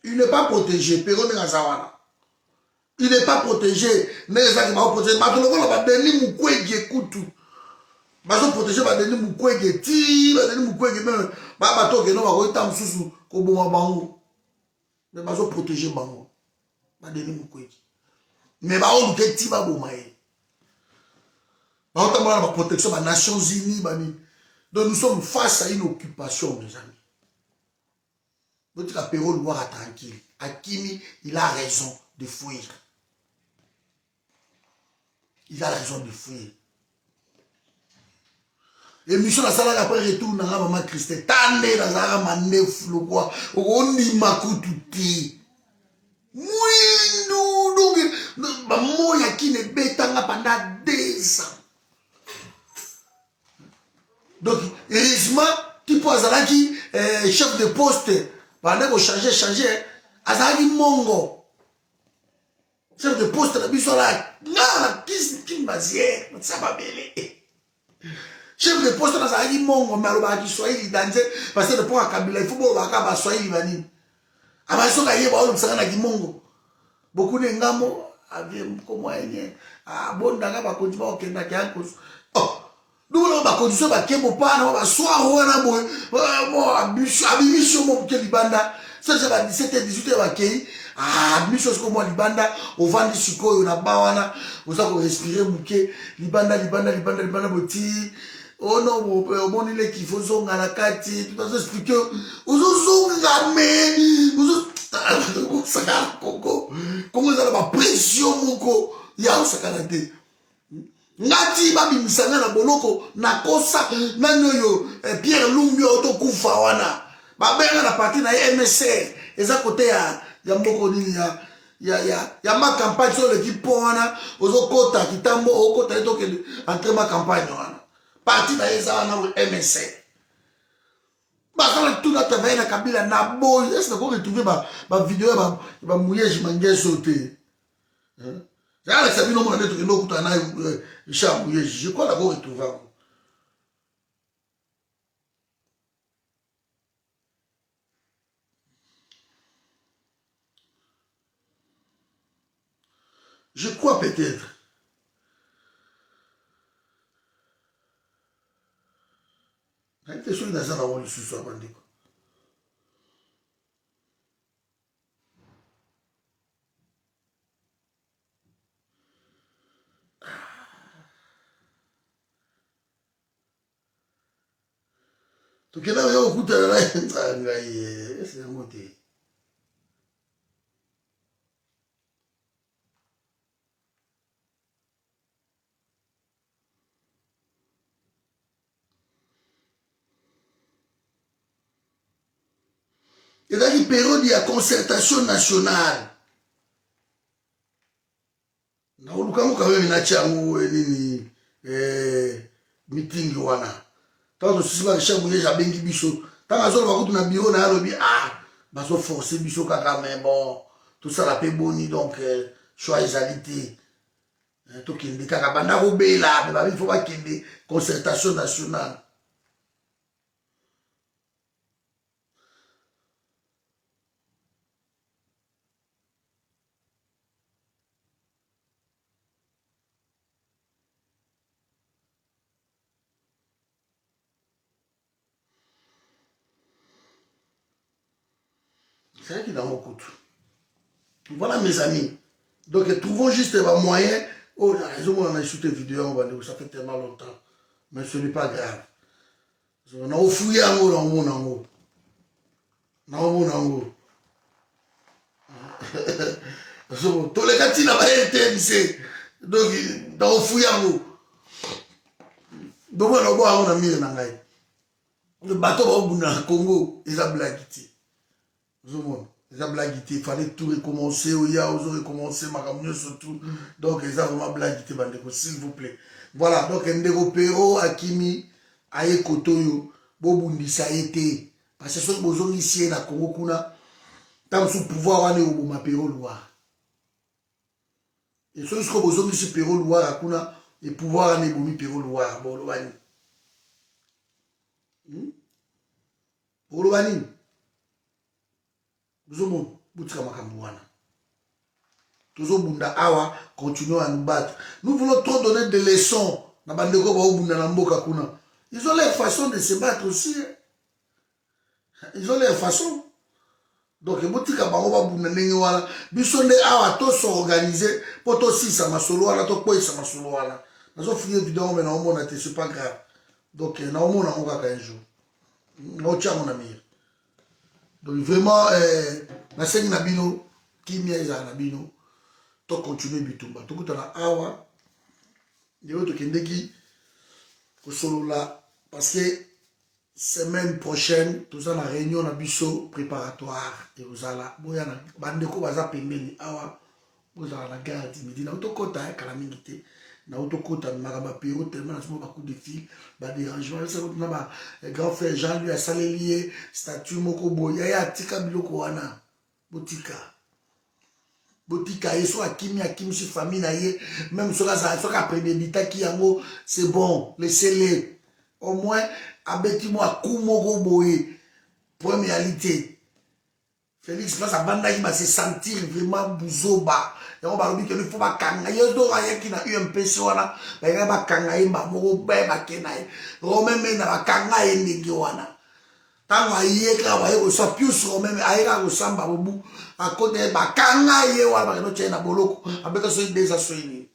il n'est pas protégé. Pero ndenge aza wana, il n'est pas protégé. Ndenge ezalaki, baoprotege bato lokola baDenis Mukwege kutu, bazoprotege baDenis Mukwege ti baDenis Mukwege même baa bato okende bakoki ta mosusu koboma bango, mais bazoprotege bango baDenis Mukwege. Mais baoluke ti baboma ye, baotambola na baprotection banations unies, banini. Donc nous sommes face à une occupation, mes amis. Botika Pero Luwara tranquille. Akimi, il a raison de fuir, il a raison de fuir. Émission nasalaka après retour nanga, mama Christin, tande nazalaka mandefu lokwa, okondima kutu te, mwindu. Donc Bamoi ya kini ebetanga pendant 2 ans. Donc heureusement, tipo azalaki chef de poste, bande kochange change, azalaki mongo, chef de poste na biso ala nga na kini baziere sa mabele. Chef de poste nazalaki mongo, me alobaka kiswahili danze, parce que mpoka Kabila, il faut bolobaka baswahili banini. Abasi soki ayeba olobisaka na kimongo bokuna engambo avie komwa enye abondaka bakonzi bakokendaka yankoso. Oh, ndokona bakonzi so bakembo pana baswar wana boye, abimisi yo moke libanda soki ba 17 18 bakei, abimisi yo sikoyo mwa libanda, ovandi sikoyo na ba wana, oza korespirer moke libanda, libanda, libanda, libanda, boti ono omoni leki, fo zonga na kati, bazo expliquer, ozozonga, me osakana. Kongo, Kongo eza na bapression moko ya osakana te. Ngati babimisa nga na boloko, nakosa nani oyo, Pierre Lumbi oyo tokufa wana, babenga na parti na ye MSR, eza kote ya moko nini ya ma campagne. So oleki mpo wana ozokota kitambo, okota ye, tokende entre ma campagne wana, parti na ye eza wana MSR. Bazala tuna travaille na Kabila na boyi ese nako retrouve bavideo ya bamuyege mangeso te. Alakisa bino mona nde tokende okutana na Richard Muyege. Je crois nako retrouve yango. Je crois peut-être. Nayebi te soki naza nango lisusu ya bandeko. Tokenda oya kokutana na ngai ese yango te. Ezalaki période ya concertation nationale. Naoluka ngo quand même, natia yango nini, meeting wana. Ntango tosisi ba Richard Muyege abengi biso, ntango azoloba kutu na bureau na ye, alobi: "Ah, bazoforce biso kaka, mais bon, tosala mpe boni? Donc choix ezali te, tokende kaka." Banda kobela, me babi fo bakende concertation nationale. Ezalaki nango kutu. Voilà, mes amis, donc trouvons juste bamoyen oyo ezomona na esu te. Video yango, bandeko, ça fait tellement longtemps, mais ce n'est pas grave. Naofuya yango, naomona yango, naomona yango. Toleka ntina ba RTMC, donc naofuya yango, domona obo yango na mire na ngai. Bato baobunda na Congo, eza blague te. Ozomona, eza blague te. Fallait tout recommencer, oya ozo recommencer makambo nyonso tout. Donc eza vraiment blague te, bandeko, s'il vous plaît. Voilà, donc ndeko Pero akimi, aye kote oyo, bobundisa ye te, parce que soki bozongisi ye na Congo kuna, ntango mosusu pouvoir wana ekoboma Pero Luwara. E soki sikoyo bozongisi Pero Luwara kuna, e pouvoir wana ebomi Pero Luwara, boloba nini? Boloba nini? Bozomona, botika makambo wana. Tozobunda awa, continuons à nous battre. Nous voulons trop donner des leçons na bandeko baobunda na mboka kuna. Ils ont leur façon de se battre aussi, hein. Ils ont leur façon. Donc botika bango babunda ndenge wana. Biso nde awa tos'organiser mpo tosisa masolo wana, tokweyisa masolo wana. Nazofuye video yango, me naomona te, c'est pas grave. Donc naomona yango kaka un jour, naotia yango na mire. Donc vraiment, nasengi na bino, kimia ezala na bino. Tocontinue bitumba. Tokutana awa lelo, tokendeki kosolola, parce que semaine prochaine toza na réunion na biso préparatoire. Ekozala boya na bandeko baza pembeni awa. Bozala na gare du Midi. Nauti okota kala mingi te, nauti okota makambo ya Pero, tellement nazoma ba coup de fil, ba dérangement na ba grand frère Jean Louis asaleli ye statut moko boye. Yaya, atika biloko wana, botika, botika ye. Soki akimi, akimisi famille na ye. Même soki azala, soki apréméditaki yango, c'est bon, laissez-le. Au moins abeti mwa coup moko boye, problème yali te. Félix, place abandaki ba se sentir vraiment buzoba, yango balobi ke faut bakanga ye. Donc ayaki na UMPC wana, bayaki bakanga ye mba moko be bake na ye. Romain Mena, bakanga ye ndenge wana. Ntango aye kaka, baye kosa Pius Romain, aye kaka kosamba bobu, akote, bakanga ye wana, bakende otya ye na boloko, abeta soki deza soki nini.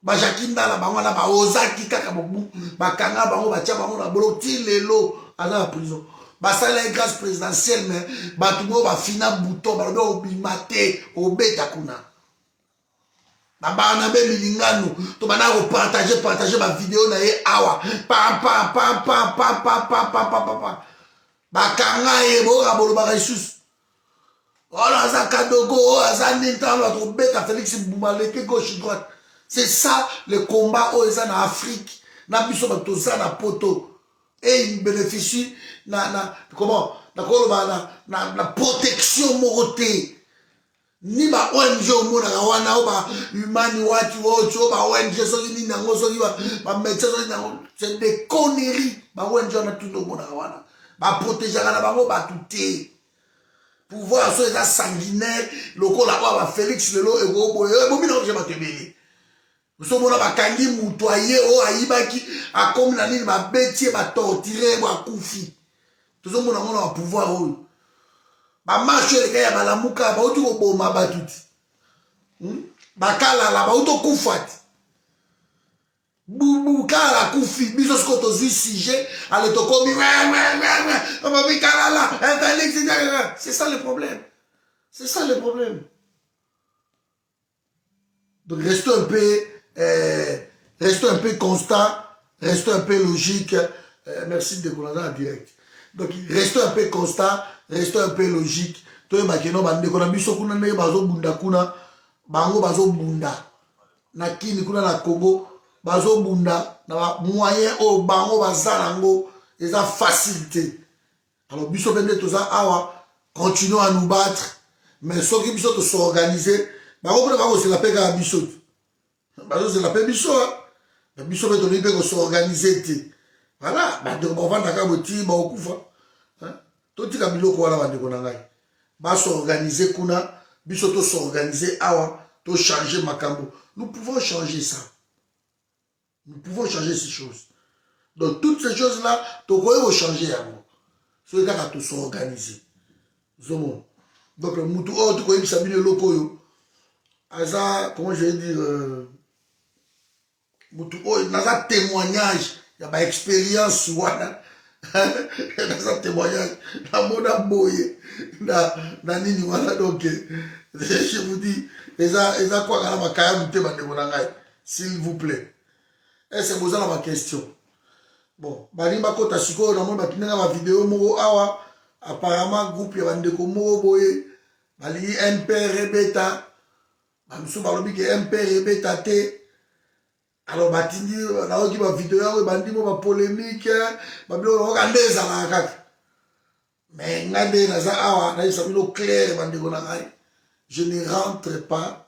Bajaki Ndala, bango wana baozaki kaka bobu, bakanga bango, batia bango na boloko ti lelo aza na prison. Basala ye grâce présidentielle, mais bato moko bafina bouton, balobi obima te, obeta kuna. Babana be milingano to banda kopartage partage bavideo na ye awa, pam pam pam pam pam pam pam pam pam pam, bakanga ye. Boyoka bolobaka lisusu wana aza kadogo, oyo aza nini. Ntango bato kobeta Félix mbuma leke gauche droite, c'est ça le combat oyo eza na Afrique na biso. Bato toza na poto et il bénéficie na comment nakoloba na protection moko te, ni ba ONG omonaka wana, oyo ba Human Rights Watch, oyo ba ONG soki nini yango, soki bamédecin soki yango, c'est des conneries. Ba ONG wana tunda omonaka wana, baprotégeaka na bango bato te. Pouvoir so eza sanguinaire lokola oyo bafélix lelo, ekoboye ebomi na bato ebele. Ozomona bakangi moto aye oyo ayibaki, akomi na nini, babeti ye, batorturer ye, bo akufi. Tozomona ngo na bapouvoir oyo. Bamarche eleka ya balamuka, bauti koboma bato ti Bakalala bauti okufa ti Kalala akufi. Biso sikoyo tozwi sujet, ale tokomi babi Kalala, Félix. C'est ça le problème, c'est ça le problème. Donc restons un peu constant, restons un peu logique. Merci de kolanda en direct. Donc restons un peu constant, restons un peu logique. Toyebaki no bandeko na biso kuna, ndenge bazobunda kuna, bango bazobunda na Kini kuna na Congo, bazobunda na bamoyen oyo bango baza nango, eza facile te. Alors biso mpe nde toza awa, continuons à nous battre. Mais soki biso tos'organiser, bango mpona bakozela mpe kaka biso te, bazozela mpe biso, biso mpe tolingi mpe kos'organiser te. Voilà, bandeko bavandaka boti bakokufa. Totika biloko wana, bandeko na ngai. Bas'organiser kuna, biso tos'organiser awa, tochanger makambo. Nous pouvons changer ça, nous pouvons changer ces choses. Donc toutes ces choses là tokoki kochanger yango soki kaka tos'organiser. Ozomona, donc mutu oyo tokoyebisa bino eloko oyo aza, comment je vais dire, mutu oyo naza témoignage ya baexpérience wana, naza témoignage, namona boye na nini wana. Donc je vous dis, eza kwaka na makaya motema. Ndeko na ngai, s'il vous plaît, ese boza na baquestion? Bon, balingi bakota sikoyo. Namoni batindanga bavideo moko awa, apparemment groupe ya bandeko moko boye balingi MPR ebeta, bamisusu balobi ke MPR ebeta te. Alors batindi, nayoki bavideo yango, ebandi mo bapolémique, babiloko nayoka nde ezalaka kaka. Mais ngai nde naza awa, nayebisa bino clair, bandeko na ngai, je ne rentre pas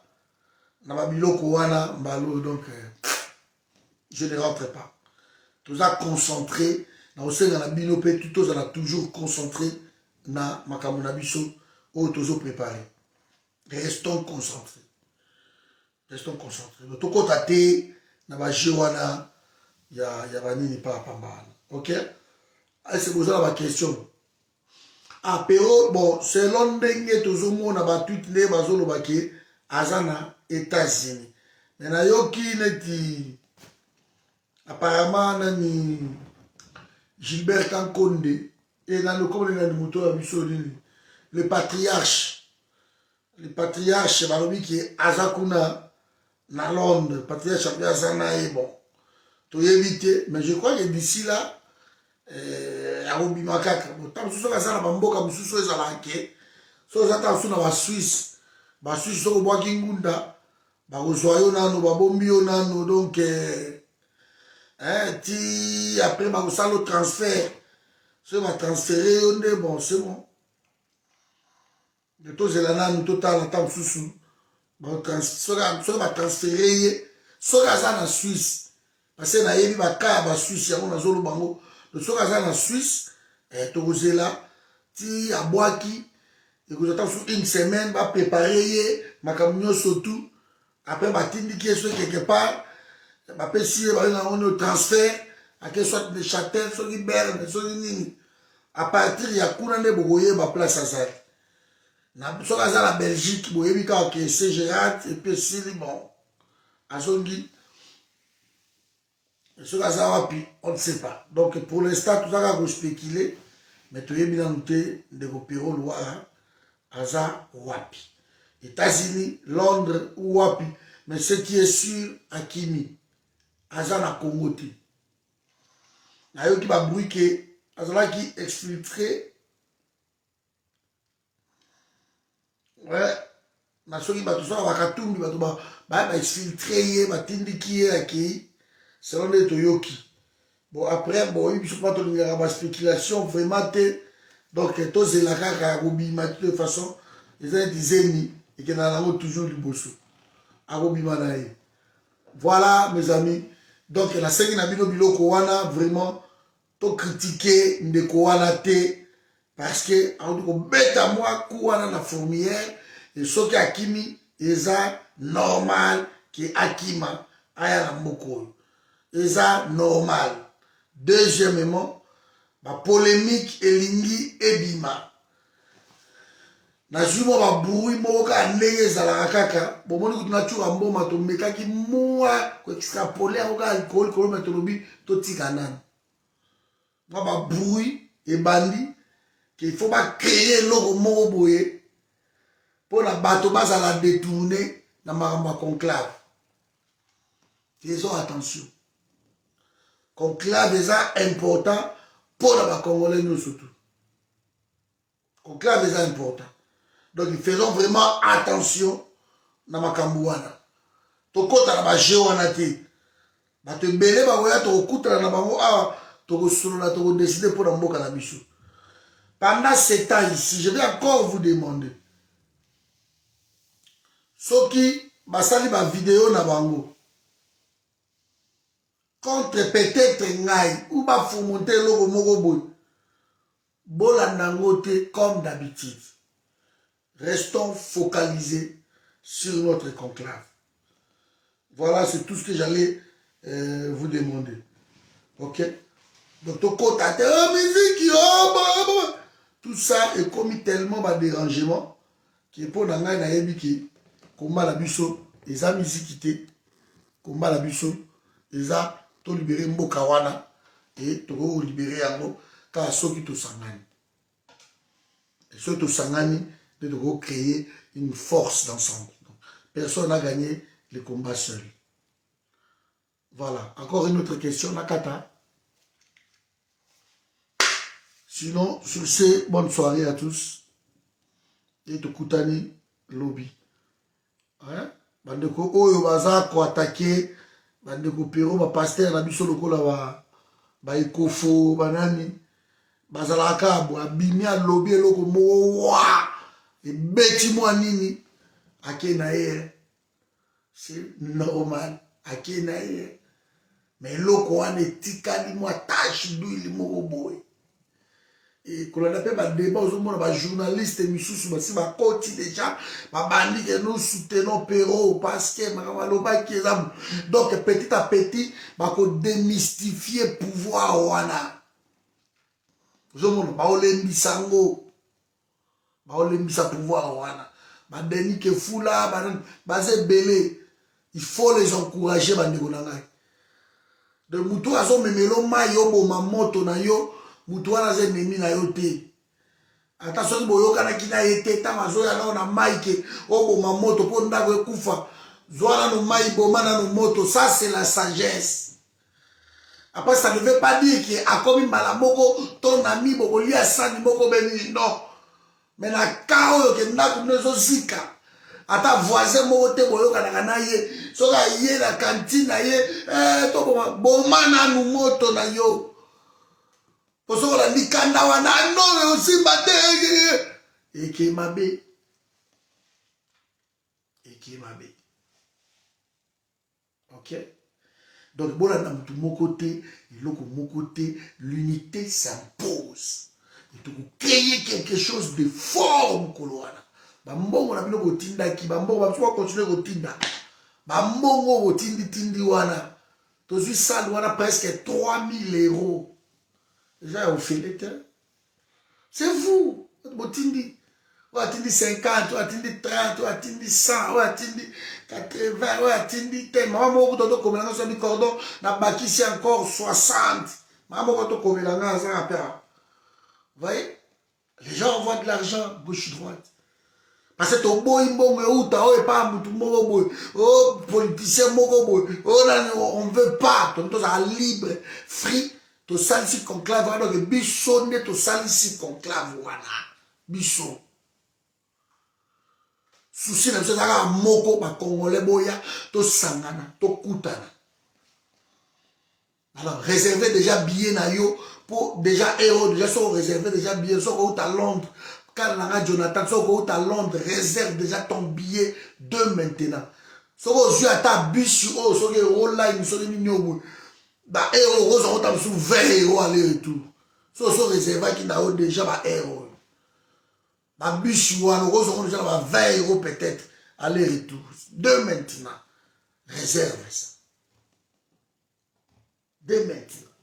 na babiloko wana mbalo. Donc je ne rentre pas. Toza concentré na kosenga na bino mpe tozala toujours concentré na makambo na biso oyo tozoprépare. Restons concentrés, restons concentrés. Tokɔta te na bajeu wana ya banini pamba wana. Ok, ese boza na baquestion? Ah, Pero, bon, selon ndenge tozomona batweet, nde bazoloba ke aza na États-Unis, mais nayoki neti apparemment nani, Gilbert Kankonde e nani, okomoni nani, moto ya biso nini, le patriarche, le patriarche, balobi ke aza kuna na Londres. Patriarche mpe aza na ye. Bon, toyebi te, mais je crois que d'ici là akobima kaka. Bon, ntango mosusu soki aza na bamboka mosusu oyo ezalaka ke soki oza ntango mosusu na Basuisse. Basusu soki obwaki ngunda, bakozwa yo nano, babombi yo nano, donc eh, ti après bakosala yo transfert. Soki batransfere yo nde bon, c'est bon. Tozela nanu, totala ata mosusu soki batransfere ye, soki aza na Suisse, parce que nayebi baka ya Basuisse, yango nazoloba yango. Soki aza na Suisse, tokozela ti abwaki, ekozwa ta mosusu une semaine, baprépare ye makambo nyonso tout. Après batindiki ye soki quelque part, bapesi ye, babenga yango nini, transfert, ake soit Neuchâtel, soki Berne, soki nini. À partir ya kuna nde bokoyeba place azali. Soki aza na Belgique, boyebi kaka ke c Gérard, et puis esili. Bon, azongi. Soki aza wapi, on ne sait pas. Donc pour l'instant toza kaka kospéculer, mais toyebi nanu te ndeko Pero Luwara aza wapi, États-Unis, Londres ou wapi. Mais ce qui est sûr, akimi, aza na Congo te. Nayoki babruit ke azalaki exfiltré, ouais, na soki bato soka bakatumbi, bato baya baexfiltre ye, batindiki ye, akei, selon nde toyoki. Bon, après boyebi biso mpa tolingaka baspéculation vraiment te. Donc tozela kaka ya kobima. De toute façon eza neti zemi, ekendaka nango toujours liboso, akobima na ye. Voilà, mes amis. Donc nasengi na bino biloko wana, vraiment tokritike ndeko wana te, parce que akoki kobeta mwa ku wana na fourmilière. E soki akimi, eza normal ke akima aya na mboka oyo, eza normal. Deuxièmement, bapolémique elingi ebima. Nazwi mwa babruit moko kaka ndenge ezalaka kaka. Bomoni kutu na Tshoura Mboma, tomekaki mwa koextrapoler yango kaka likolo likolo, me tolobi totika nano. Mwa babruit ebandi ke il faut bacréer eloko moko boye mpona bato bazala détourné na makambo ya conclave. Faisons attention, conclave eza important mpona Bacongolais nyonso tu. Conclave eza important, donc faisons vraiment attention na makambo wana. Tokɔta na bajeu wana te. Bato ebele bakoya, tokokutana na bango awa, tokosolola, tokodécider mpona mboka na biso. Pendant ce temps ici, je vais encore vous demander, soki basali bavideo na bango contre peut-être ngai ou bafomonte eloko moko boye, bolanda yango te. Comme d'habitude, restons focalisés sur notre conclave. Voilà, c'est tout ce que j'allais vous demander. Ok, donc tokota te, oh, musique, oh, bah, bah. Tout ça ekomi tellement badérangement ke mpo na ngai nayebi ke komba na biso eza miziki te. Komba na biso eza tolibérer mboka wana, e tokoki kolibérer yango kaka soki tosangani. Soki tosangani nde tokoki créer une force d'ensemble. Personne n'a gagné le combat seul. Voilà. Encore une autre question, Nakata. Sinon, sur ce, bonne soirée à tous et tokutani lobi, hein? Bandeko oyo baza koattaquer bandeko Pero, bapasteur na biso lokola baekofo, banani bazalaka kaka bo, abimi, alobi eloko moko wa ebeti mwa nini, ake na ye, c'est normal, ake na ye. Mais eloko wana etikali mwa tache d'huile moko boye. Kolanda mpe badébat, ozomona bajournaliste misusu basi bakoti déjà, babandi ke nous soutenons Pero parce que makambo alobaki eza. Donc petit à petit bakodémystifie pouvoir wana. Ozomona baolembisa yango, baolembisa pouvoir wana. Badenis Kefula baza ebele, il faut les encourager, bandeko na ngai. Donc motu azomemela mai, oboma moto na yo, motu wana aza ennemi na yo te. Ata soki boyokanaki na ye te, ntango azoya nao na mai ke oboma moto mpo ndako ekufa, zwa nano mai, boma nano moto. Ça, c'est la sagesse. Après, ça ne veut pas dire ke akomi mbala moko to nami bokolia sani moko benini, non. Mais na ka oyo ke ndako bino ezozika, Ata voisin moko te boyokanaka na ye, soki aye na cantine na ye, eh, toboma boma nanu moto na yo. Po soki olandi kanda wana, no osimba te, eke mabe. Eke mabe. Ok? Donc bolanda mutu moko te, eloko moko te, l'unité s'impose. Et toko créer quelque chose de fort mokolo wana. Bambongo na bino botindaki, bambongo ba biso ba continuer kotinda. Bambongo botindi tindi wana. Tozwi salle wana presque 3000 euros. Eza ya ofele te. C'est vous. Botindi. Oyo atindi 50, oyo atindi 30, oyo atindi 100, oyo atindi 80, oyo atindi te. Mama moko kuta tokomela nga soki cordon na bakisi encore 60. Mama moko tokomela nga aza pe. Voyez? Les gens envoient de l'argent gauche droite. Parce que toboyi mbongo euta oyo epa mutu moko boye, oh politicien moko boye, oh nani, on veut pas. Donc tozala libre, free. Tosalisi conclave wana, donc biso nde tosalisi conclave wana, biso souci na biso ezalaka moko, ba Congolais boya tosangana, tokutana. Alors réservez déjà billet na yo pour déjà euro, déjà so réservez déjà billet, so ko à Londres, quand nanga Jonathan, so ko à Londres, réserve déjà ton billet de maintenant. So ko zui ata bus o so ke euro line, so ke nini obo. Ba euro ozo kota musu 20 euros aller retour. So so réservaki na yo déjà ba euro. Ba bus wana ozo kota déjà ba 20 euros peut-être aller retour. De maintenant, réserve ça. De maintenant.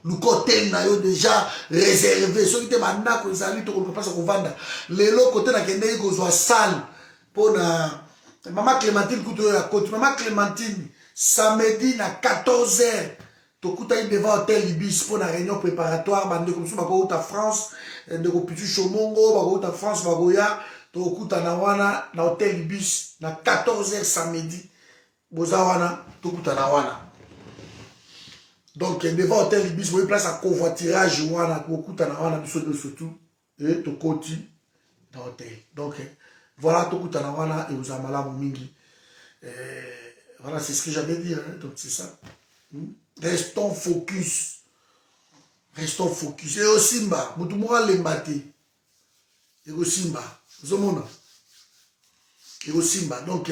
Luka hotel na yo déjà réservé. Soki te bandako ezali tokoluka place ya kovanda. Lelo kote nakendeki kozwa salle mpona Mama Clémentine kutu oyo ya koti. Mama Clémentine, samedi na 14 heures tokutaki devant hotel Ibis mpona réunion préparatoire. Bandeko mosusu bakouta France, ndeko Pichu Chomongo bakouta France, bakoya tokutana wana na hotel Ibis na 14 heures samedi. Boza wana, tokutana wana. Donc devant hotel Ibis, boye place ya covoiturage wana, tokutana wana biso nyonso tout et tokoti na hotel. Donc voilà, tokutana wana ekozala malamu mingi. Voilà, c'est ce que j'avais dit, hein? Donc c'est ça. Restons focus. Restons focus. Et osimba, mutu moko alemba te. Ekosimba. Ozomona? Ekosimba. Donc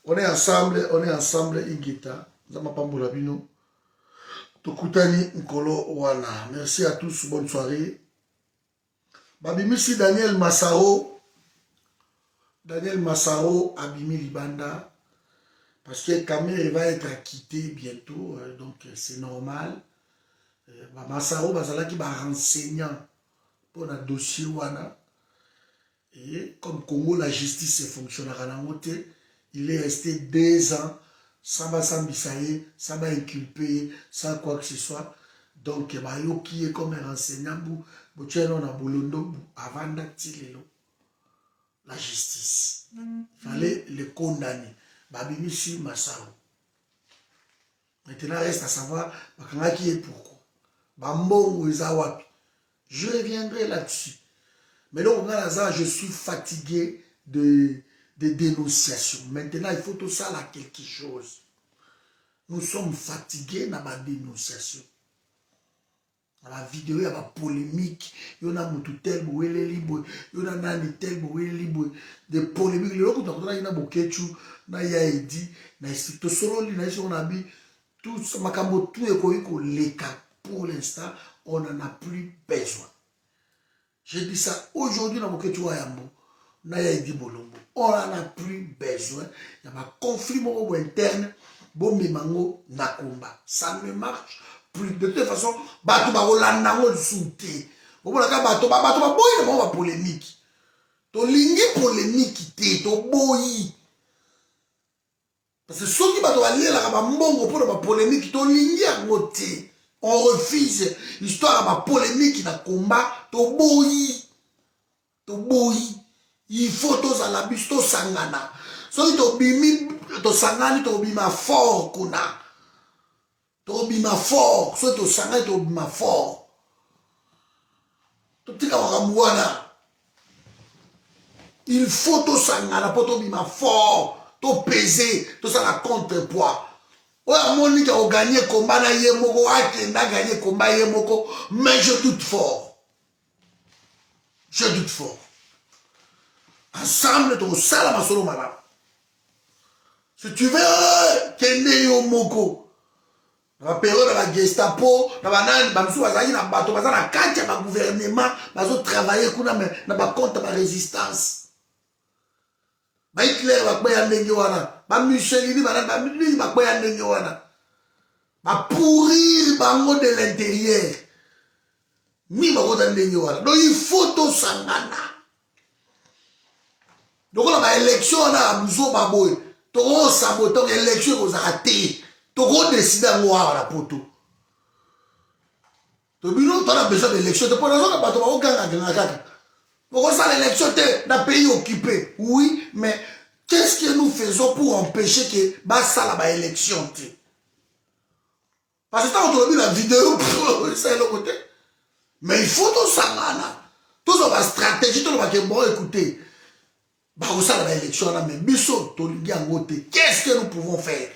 on est ensemble, on est ensemble Ingeta. Nzambe apambola bino. Tokutani nkolo wana. Merci à tous, bonne soirée. Babimisi Daniel Massaro. Daniel Massaro abimi libanda parce que Kamerhe va être acquitté bientôt, donc c'est normal. Ba Massaro bazalaki ba renseignant pour na dossier wana. Et comme Congo la justice fonctionnera nango te, il est resté 2 ans sans basambisa ye, sans ba inculper, sans quoi que ce soit. Donc bayoki ye comme un renseignant bu botieno na bolondo bu avanda ti lelo. La justice. Fallait le condamner. Babimisi Massaro. Maintenant reste à savoir bakangaki ye pourquoi. Bambongo eza wapi. Je reviendrai là-dessus. Mais donc, je suis fatigué de dénonciation. Maintenant, il faut tout ça là quelque chose. Nous sommes fatigués dans ma dénonciation. Dans la vidéo, il y a ma polémique. Il y a mutu tel, il y a nani tel, des polémiques. Le coup, il y a Bokechu, il y a Edi, il y a tout solo, il y a tout ça, makambo tout ekoki koleka. Pour l'instant, on n'en a plus besoin. J'ai dit ça aujourd'hui dans Bokechu Wayambo, na ya Edi Bolombo. On n'en a plus besoin. Il y a un conflit interne, bon mimango na combat. Ça ne marche plus. De toute façon, bato ba kolanda ngo lisusu te. Omonaka bato ba bato ba boyi na bango ba polémique. Tolingi polémique te, toboyi. Parce que soki bato balielaka ba mbongo mpona ba polémique, tolingi yango te. On refuse histoire ya ba polémique na combat, toboyi. Toboyi. Il faut tozala biso tosangana. Soki tobimi, tosangani, tobima fort kuna. Tobima fort, soki tosangani tobima fort. Totika makambo wana. Il faut tosangana mpo tobima fort, topese, tosala contrepoids. Oyo amoni ka koganye komba na ye moko, akende aganye komba ye moko, mais je doute fort, je doute fort. Ensemble tokosala masolo malamu. Si tu veux, kende yo moko. Na baperiode ya bagestapo na banani, bamisusu bazalaki na bato baza na kati ya bagouvernement, bazotravaille kuna, me na bacompte ya barésistance. Bahitler bakweya ndenge wana, bamussolini banani bamingi bakweya ndenge wana, bapourrir bango de l'intérieur, mingi bakota ndenge wana. Donc il faut tosangana. Lokola baélection wana ya buzoba boye, tokosabote donc élection ekozala te. Tokodeside yango awa na Poto. To bino tona besoin d'élection te, mpo nazoka bato bakogangaganga kaka bokosala élection te na pays occupé. Oui, mais qu'est-ce que nous faisons pour empêcher que basala baélection te? Parce que ntango tolobi na video, esa eloko te. Mais il faut tosangana, tozwa bastratégie, tolobake: bon, écoutez, bakosala baélection wana, mais biso tolingi yango te. Qu'est-ce que nous pouvons faire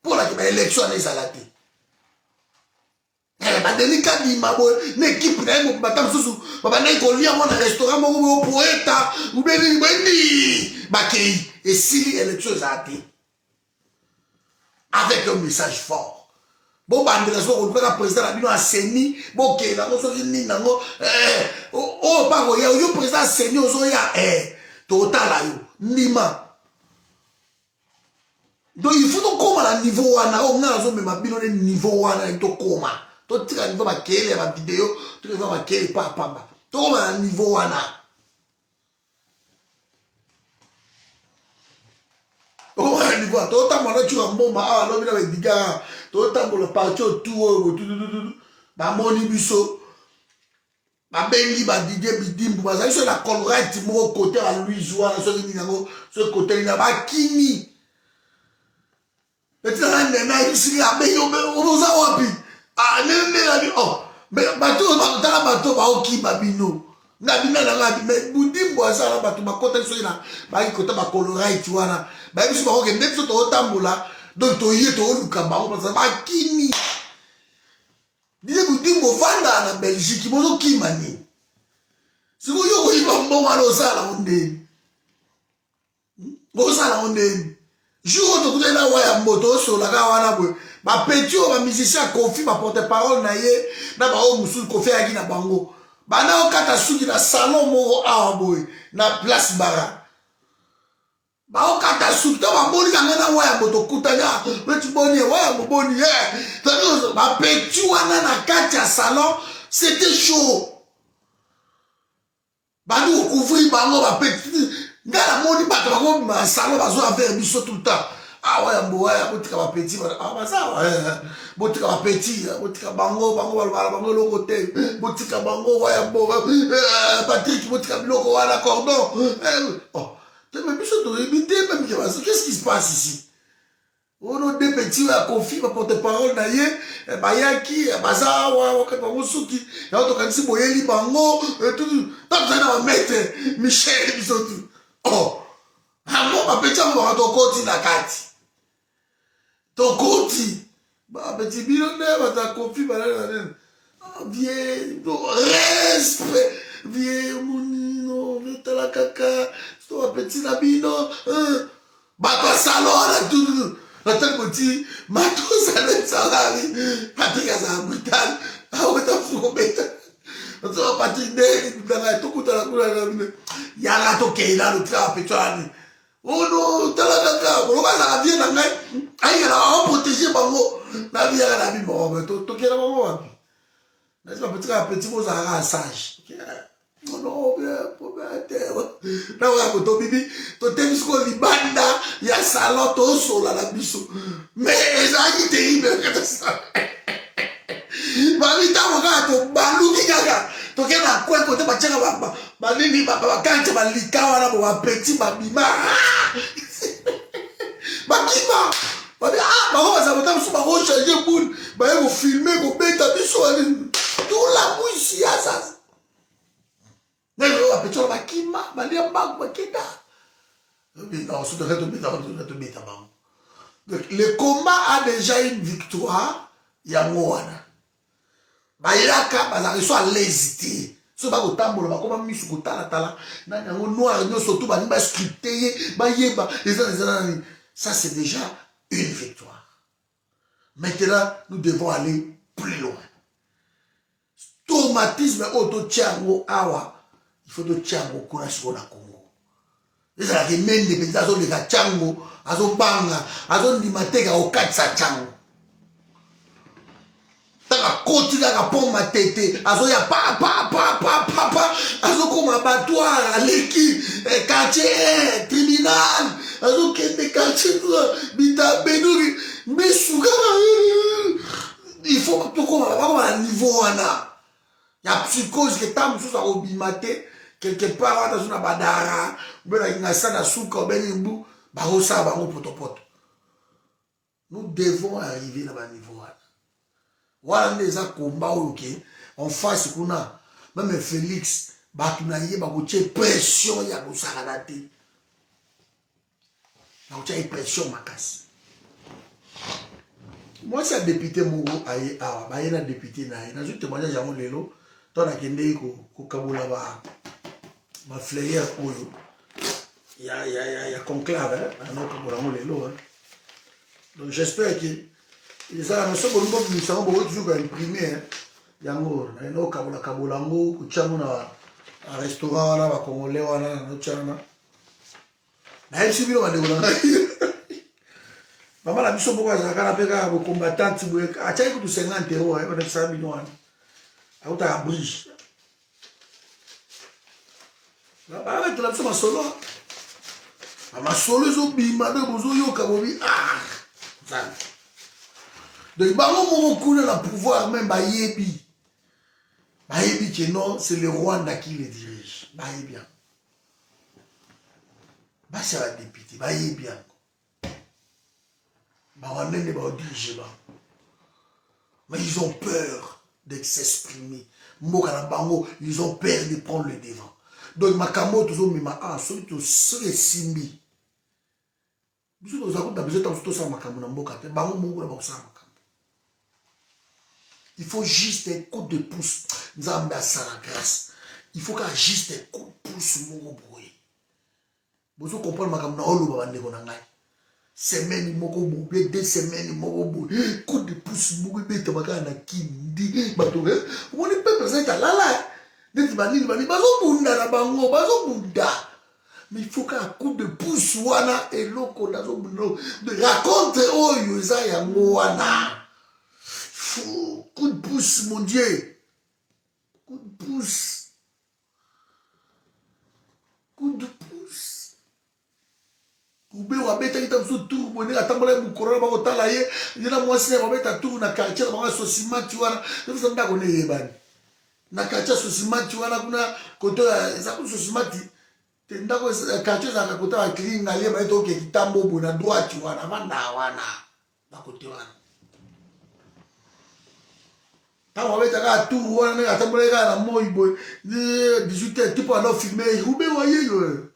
mpo naki baélection wana ezala te? Badeni Kadima boye na équipe na ye mobimba, ta mosusu babandaki kolia mwa na restaurant moko boye, poeta ubenini boye, ndi bakei, esili, élection ezala te. Avec un message fort, bobandela soki kolukaka président na bino aseni, bokende yango soki nini nango oyo mpa koya. Yo président aseni ozoya, totala yo ndima. Donc il faut tokóma na niveau wana. Oyo ngai nazomema bino nde niveau wana. Tokóma, totika niveau bakele ya bavideo, totika niveau bakele papamba, tokóma na niveau wana. Tokóma na niveau wana. Totambola na cuka mbomba awa lobi na bediga, totambola parti otu oyo botutututu, bamoni biso, babengi badidie bidimbu, bazali soki na colrite moko kote ya Louise wana, soki nini yango, soki kote nini, bakimi. Eti nanga nene ayebisiki, abengi: oza wapi? Nene nabi, oh, bato tala, bato baokima bino. Nga bina nanga, mais budimbu azala, bato bakota soki na baki kota bacolorite wana, bayebi biso, bakokende biso, tootambola. Donc toye, tooluka bango, bakimi. Dide Budimbu ovandaka na Belgique, bozokima nini sikoyo? Yo koyiba mbongo wana, osala yango ndeni? Osala yango ndeni? Jour oyo tokutani na waya mboto, osolaka wana boye, bapeti oyo bamusicien ya Kofi, baporte parole na ye na baoyo mosusu Kofi ayaki na bango, banda okata suki na salon moko awa boye na Place Bara. Baokata suki to bamoni kanga na waya moto okutani neti boni waya moboni ye, bapeti wana na kati ya salon, c'était chaud. Bandi kocouvrir bango bapeti. Ngai namoni bato bakobima na salon, bazoya vers biso tout le temps. Awa yambo waya, botika bapeti baza, botika bapeti, botika bango, bango balobala bango eloko te, botika bango. Wayambo, Patrik, botika biloko wana, cordon. Oh, mais biso toyebi te même qu'est-ce qui se passe ici. Ono deux petits ya Kofi, baporte parole na ye, bayaki, baza awa, wakati bango suki yango, tokanisi boyeli bango. Tozali na bamaître Michel, biso tu. Oh, yango bapeti yango baka, tokoti na kati, tokoti, bapeti bino nde bato ya Kofi banani. Vie respect, vie monino, tala kaka so bapeti na bino, bato ya salo wana tutu. Natali boti matosala esalami. Patrik azala brutal, aweta kobeta. Patrik nde nanga tokutana kuna, yanga tokei nano, tika bapeti wana. Ono tala kaka koloba azala vie na ngai, ayela aoprotege bango na biyaka na bimo. Tokela bango wapi? Nasi bapeti kaka, peti bozalaka sage. Nakoya tobibi, totemi sikoyo libanda ya salon, tosola na biso, mais ezalaki terrible. Babi ntango kaka tobaluki, kaka toke na coin kote batiaka banini, bakanja balika wana bo, bapeti babima, bakima. Babi ah, bango bazala bota mosusu, bakochange boule, baye kofilme, kobeta biso, tolabwisi asasa. Bapeti wana bakimi. Bakima, balia mbangu, bakenda. Tobeta bango. Donc le combat a déjà une victoire, yango wana. Bayaka bazalaka so à l'aise te. So bakotambola, bakoma misu kotalatala nani yango noir nyonso tu, balingi bascrute ye, bayeba eza nani. Ça, c'est déjà une victoire. Maintenant, nous devons aller plus loin. Traumatisme oyo totia yango awa, il faut totia yango kuna sikoyo na Congo. Ezalaka Mende mpenza azoleka ntango azobanga, azondima te ka kokatisa ntango. Ntango akoti kaka pont Matete, azoya pa pa pa pa pa pa, azokoma abattoir, aleki quartier tribunal, azokende quartier Bitabenuri, misu kaka. Il faut tokoma, bakoma na niveau wana ya psychose, ke ntango mosusu akobima te quelque part wana, so na badara obe na Kingasa na suka obeni mbu, bakosala bango potopoto. Nous devons arriver na baniveau wana. Wana nde eza komba oyo ke en face kuna, même Félix, bato na ye bakotia pression ya kosakana te, bakotia ye pression makasi. Mwasi ya député moko aye awa, baye na député na ye. Nazwi témoignage yango lelo to nakendeki kokabola baflyers oyo ya conclave. Nakokabola yango lelo. Donc j'espère que ezala na soki bolingi bobimisa yango, bokoki toujours koimprimer yango. Nakende kokabola kabola yango, kotia yango na restaurant wana, bacongolais wana nanotia wana. Nayebisi bino, bandeko na ngai, mama na biso moko azalaka na mpe kaka bocombattante boye, atiaki kutu 50 euro. Onakisaka bino wana, akutaka bridge, babetela biso masolo, bamasolo ezobima. Donc bozoyoka bobi, ah Nzambe. Donc bango moko kuna na pouvoir même bayebi, bayebi que non, c'est le Rwanda qui le dirige. Bayebi yango, basi ya badéputé bayebi yango, barwandais nde baodirige bango, mais ils ont peur de s'exprimer. Mboka na bango, ils ont peur de prendre le devant. Donc makambo oyo tozomema awa, soki esimbi, biso toza kuta biso ntango tosala makambo na mboka te, bango moko kuna bakosala makambo. Il faut juste un coup de pouce. Nzambe asala grâce, il faut kaka juste un coup de pouce moko boye. Bozo comprendre makambo na oloba, bandeko na ngai? Semaine moko boye, 2 semaines moko boye, coup de pouce moko ebetama kaka na kindi. Bato omoni, peuple aza ete alala neti banini banini, bazobunda na bango, bazobunda, mais il faut kaka coup de pouce wana. Eloko nazobunda, raconte oyo eza yango wana. Coup de pouce, mon Dieu, coup de pouce, coup de pouce. Ube abetaki ta mosusu tour boye, ndenge atambola ye mokolo wana, bakotala ye, ye na mwasi na ye, babeta tour na quartier na bango ya Sosimati wana. Tofisa ndako ne eyebani na quartier ya Sosimati wana kuna, kote eza kuna Sosimati te, ndako quartier ezalaka kote ya Klinga ye baye, toke kitambo boye na droite wana, avanda wana, bakote wana. Ntango babetaka tour wana, ndenge atambolaki kaka na moi boye, 18 heures tipo anda ofilmer ube waye yo,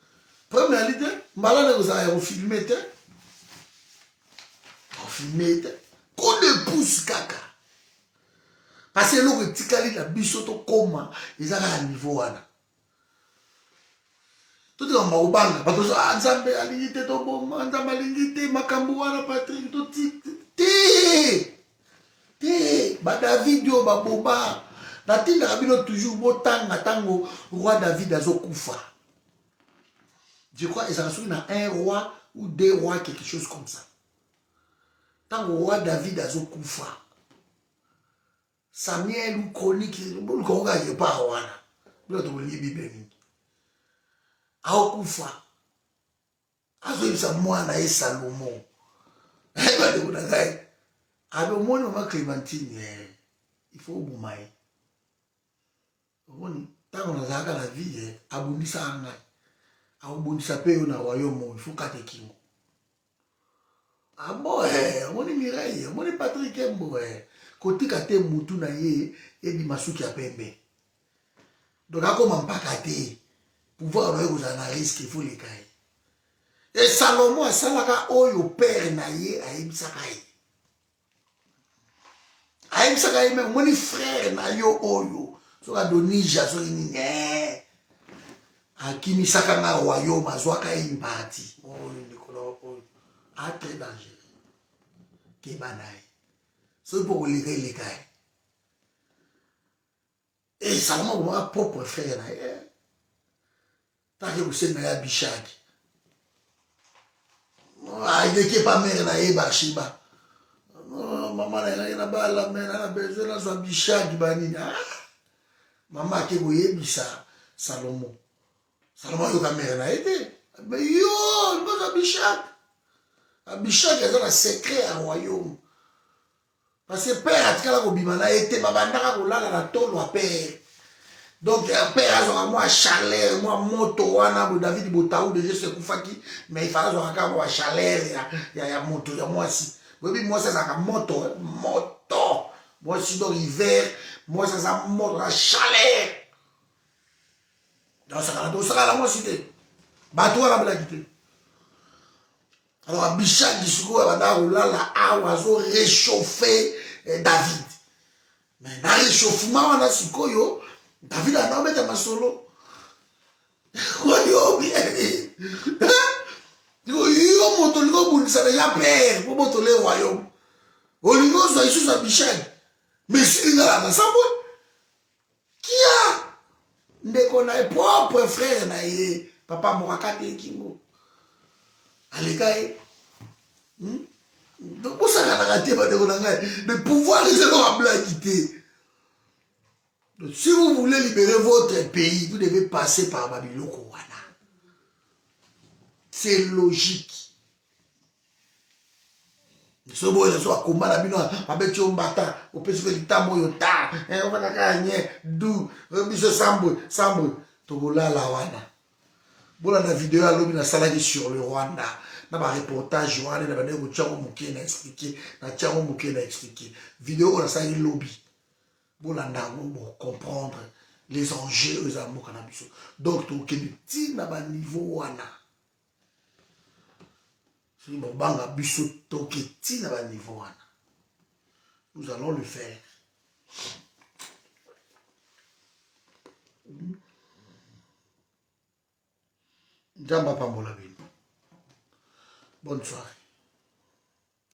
problème yali te. Mbala na kozala ya kofilmer te, kofilmer te, coup de pouce kaka, parce que eloko etikali na biso tokóma eza kaka niveau wana. Totikama kobanga bato. Ah, Nzambe alingi te toboma, Nzambe alingi te makambo wana. Patrik, toti te te. Badavid oyo baboma, natindaka bino toujours botanga ntango roi David azokufa. Je crois ezalaka soki na un roi ou deux rois, quelque chose comme ça. Ntango roi David azokufa, Samuel ou Chronique, boluka ngo kaka epart wana. Bino tokolingi Bible mingi. Aokufa, azoyebisa mwana ye Salomo: bandeko na ngai, abe omoni mama Clémentine, il faut oboma ye. Omoni ntango nazalaka na vie, abundisaka ngai, akobundisa mpe yo na royaume oyo, il faut kata ekingo. Abo omoni Mireille, omoni Patrik Embo, kotika te mutu na ye ebima suki ya pembe, donc akoma mpaka te. Pouvoir na yo ekozala na risque, il faut leka ye. E Salomo asalaka oyo père na ye ayebisaka ye. Ayebisaka ye me omoni frère na yo oyo soki Adonija soki nini eh. Akimisaka nga royaume, azwaka ye une partie. Oyo ndeko na oyo a très dangereux. Keba na ye. Soki mpo koleka eleka ye. E Salomo akomaka propre frère na ye. Take kosenga ye Abishaki. Aleki epa mare na ye Barshiba. Mama na ye na bala me na besoin nazwa Abishaki banini. Ah! Mama ake koyebisa Salomo. Salomo ayoka mare na ye te. Me yo, nazwa Abishaki. Abishaki aza na secret ya royaume. Parce que père atikala kobima na ye te, babandaka kolala na tolo ya père. Donc père azwaka mwa chaleur, mwa moto wana bo David Botau de Jesu ekufaki, mais il fallait azwaka kaka mwa chaleur ya moto ya mwasi. Boyebi mwasi azalaka moto, moto. Mwasi donc hiver, mwasi aza moto na chaleur. Donc sakana to sakana mwasi te. Bato wana belaki te. Alors Abishag sikoyo abandaka kolala awa azo réchauffer eh, David. Mais na réchauffement wana sikoyo David anda obeta masolo. Oyo bien. Yo moto olingi obundisa deja père mpo botole royaume. Olingi ozwa lisusu Abishag. Mais sili ngala na sambwe. Kia! Ndeko na ye propre frère na ye papa moko akati ye kingo aleka ye hmm? Bosakanaka te bandeko na ngai, le pouvoir eza eloko ablaki te. Donc, si vous voulez libérer votre pays, vous devez passer par babiloko wana, c'est logique. Soki boyo so akomba na bino babeti yo mbata, opesi mpe litambo oyo ta eh, ofanda kaka nye du eh, biso sambwe sambwe tokolala wana. Bolanda video alobi nasalaki sur le Rwanda na bareportage wana na bandeki kotiango moke na explike, natiango moke na explike video oyo nasalaki lobi. Bolanda yango bocomprendre les enjeux oyo eza mboka na biso. Donc tokokende ntina baniveau wana. Soki bobanga biso toke ntina baniveau wana, nous allons le faire. Nzambe apambola bino. Bonne soirée.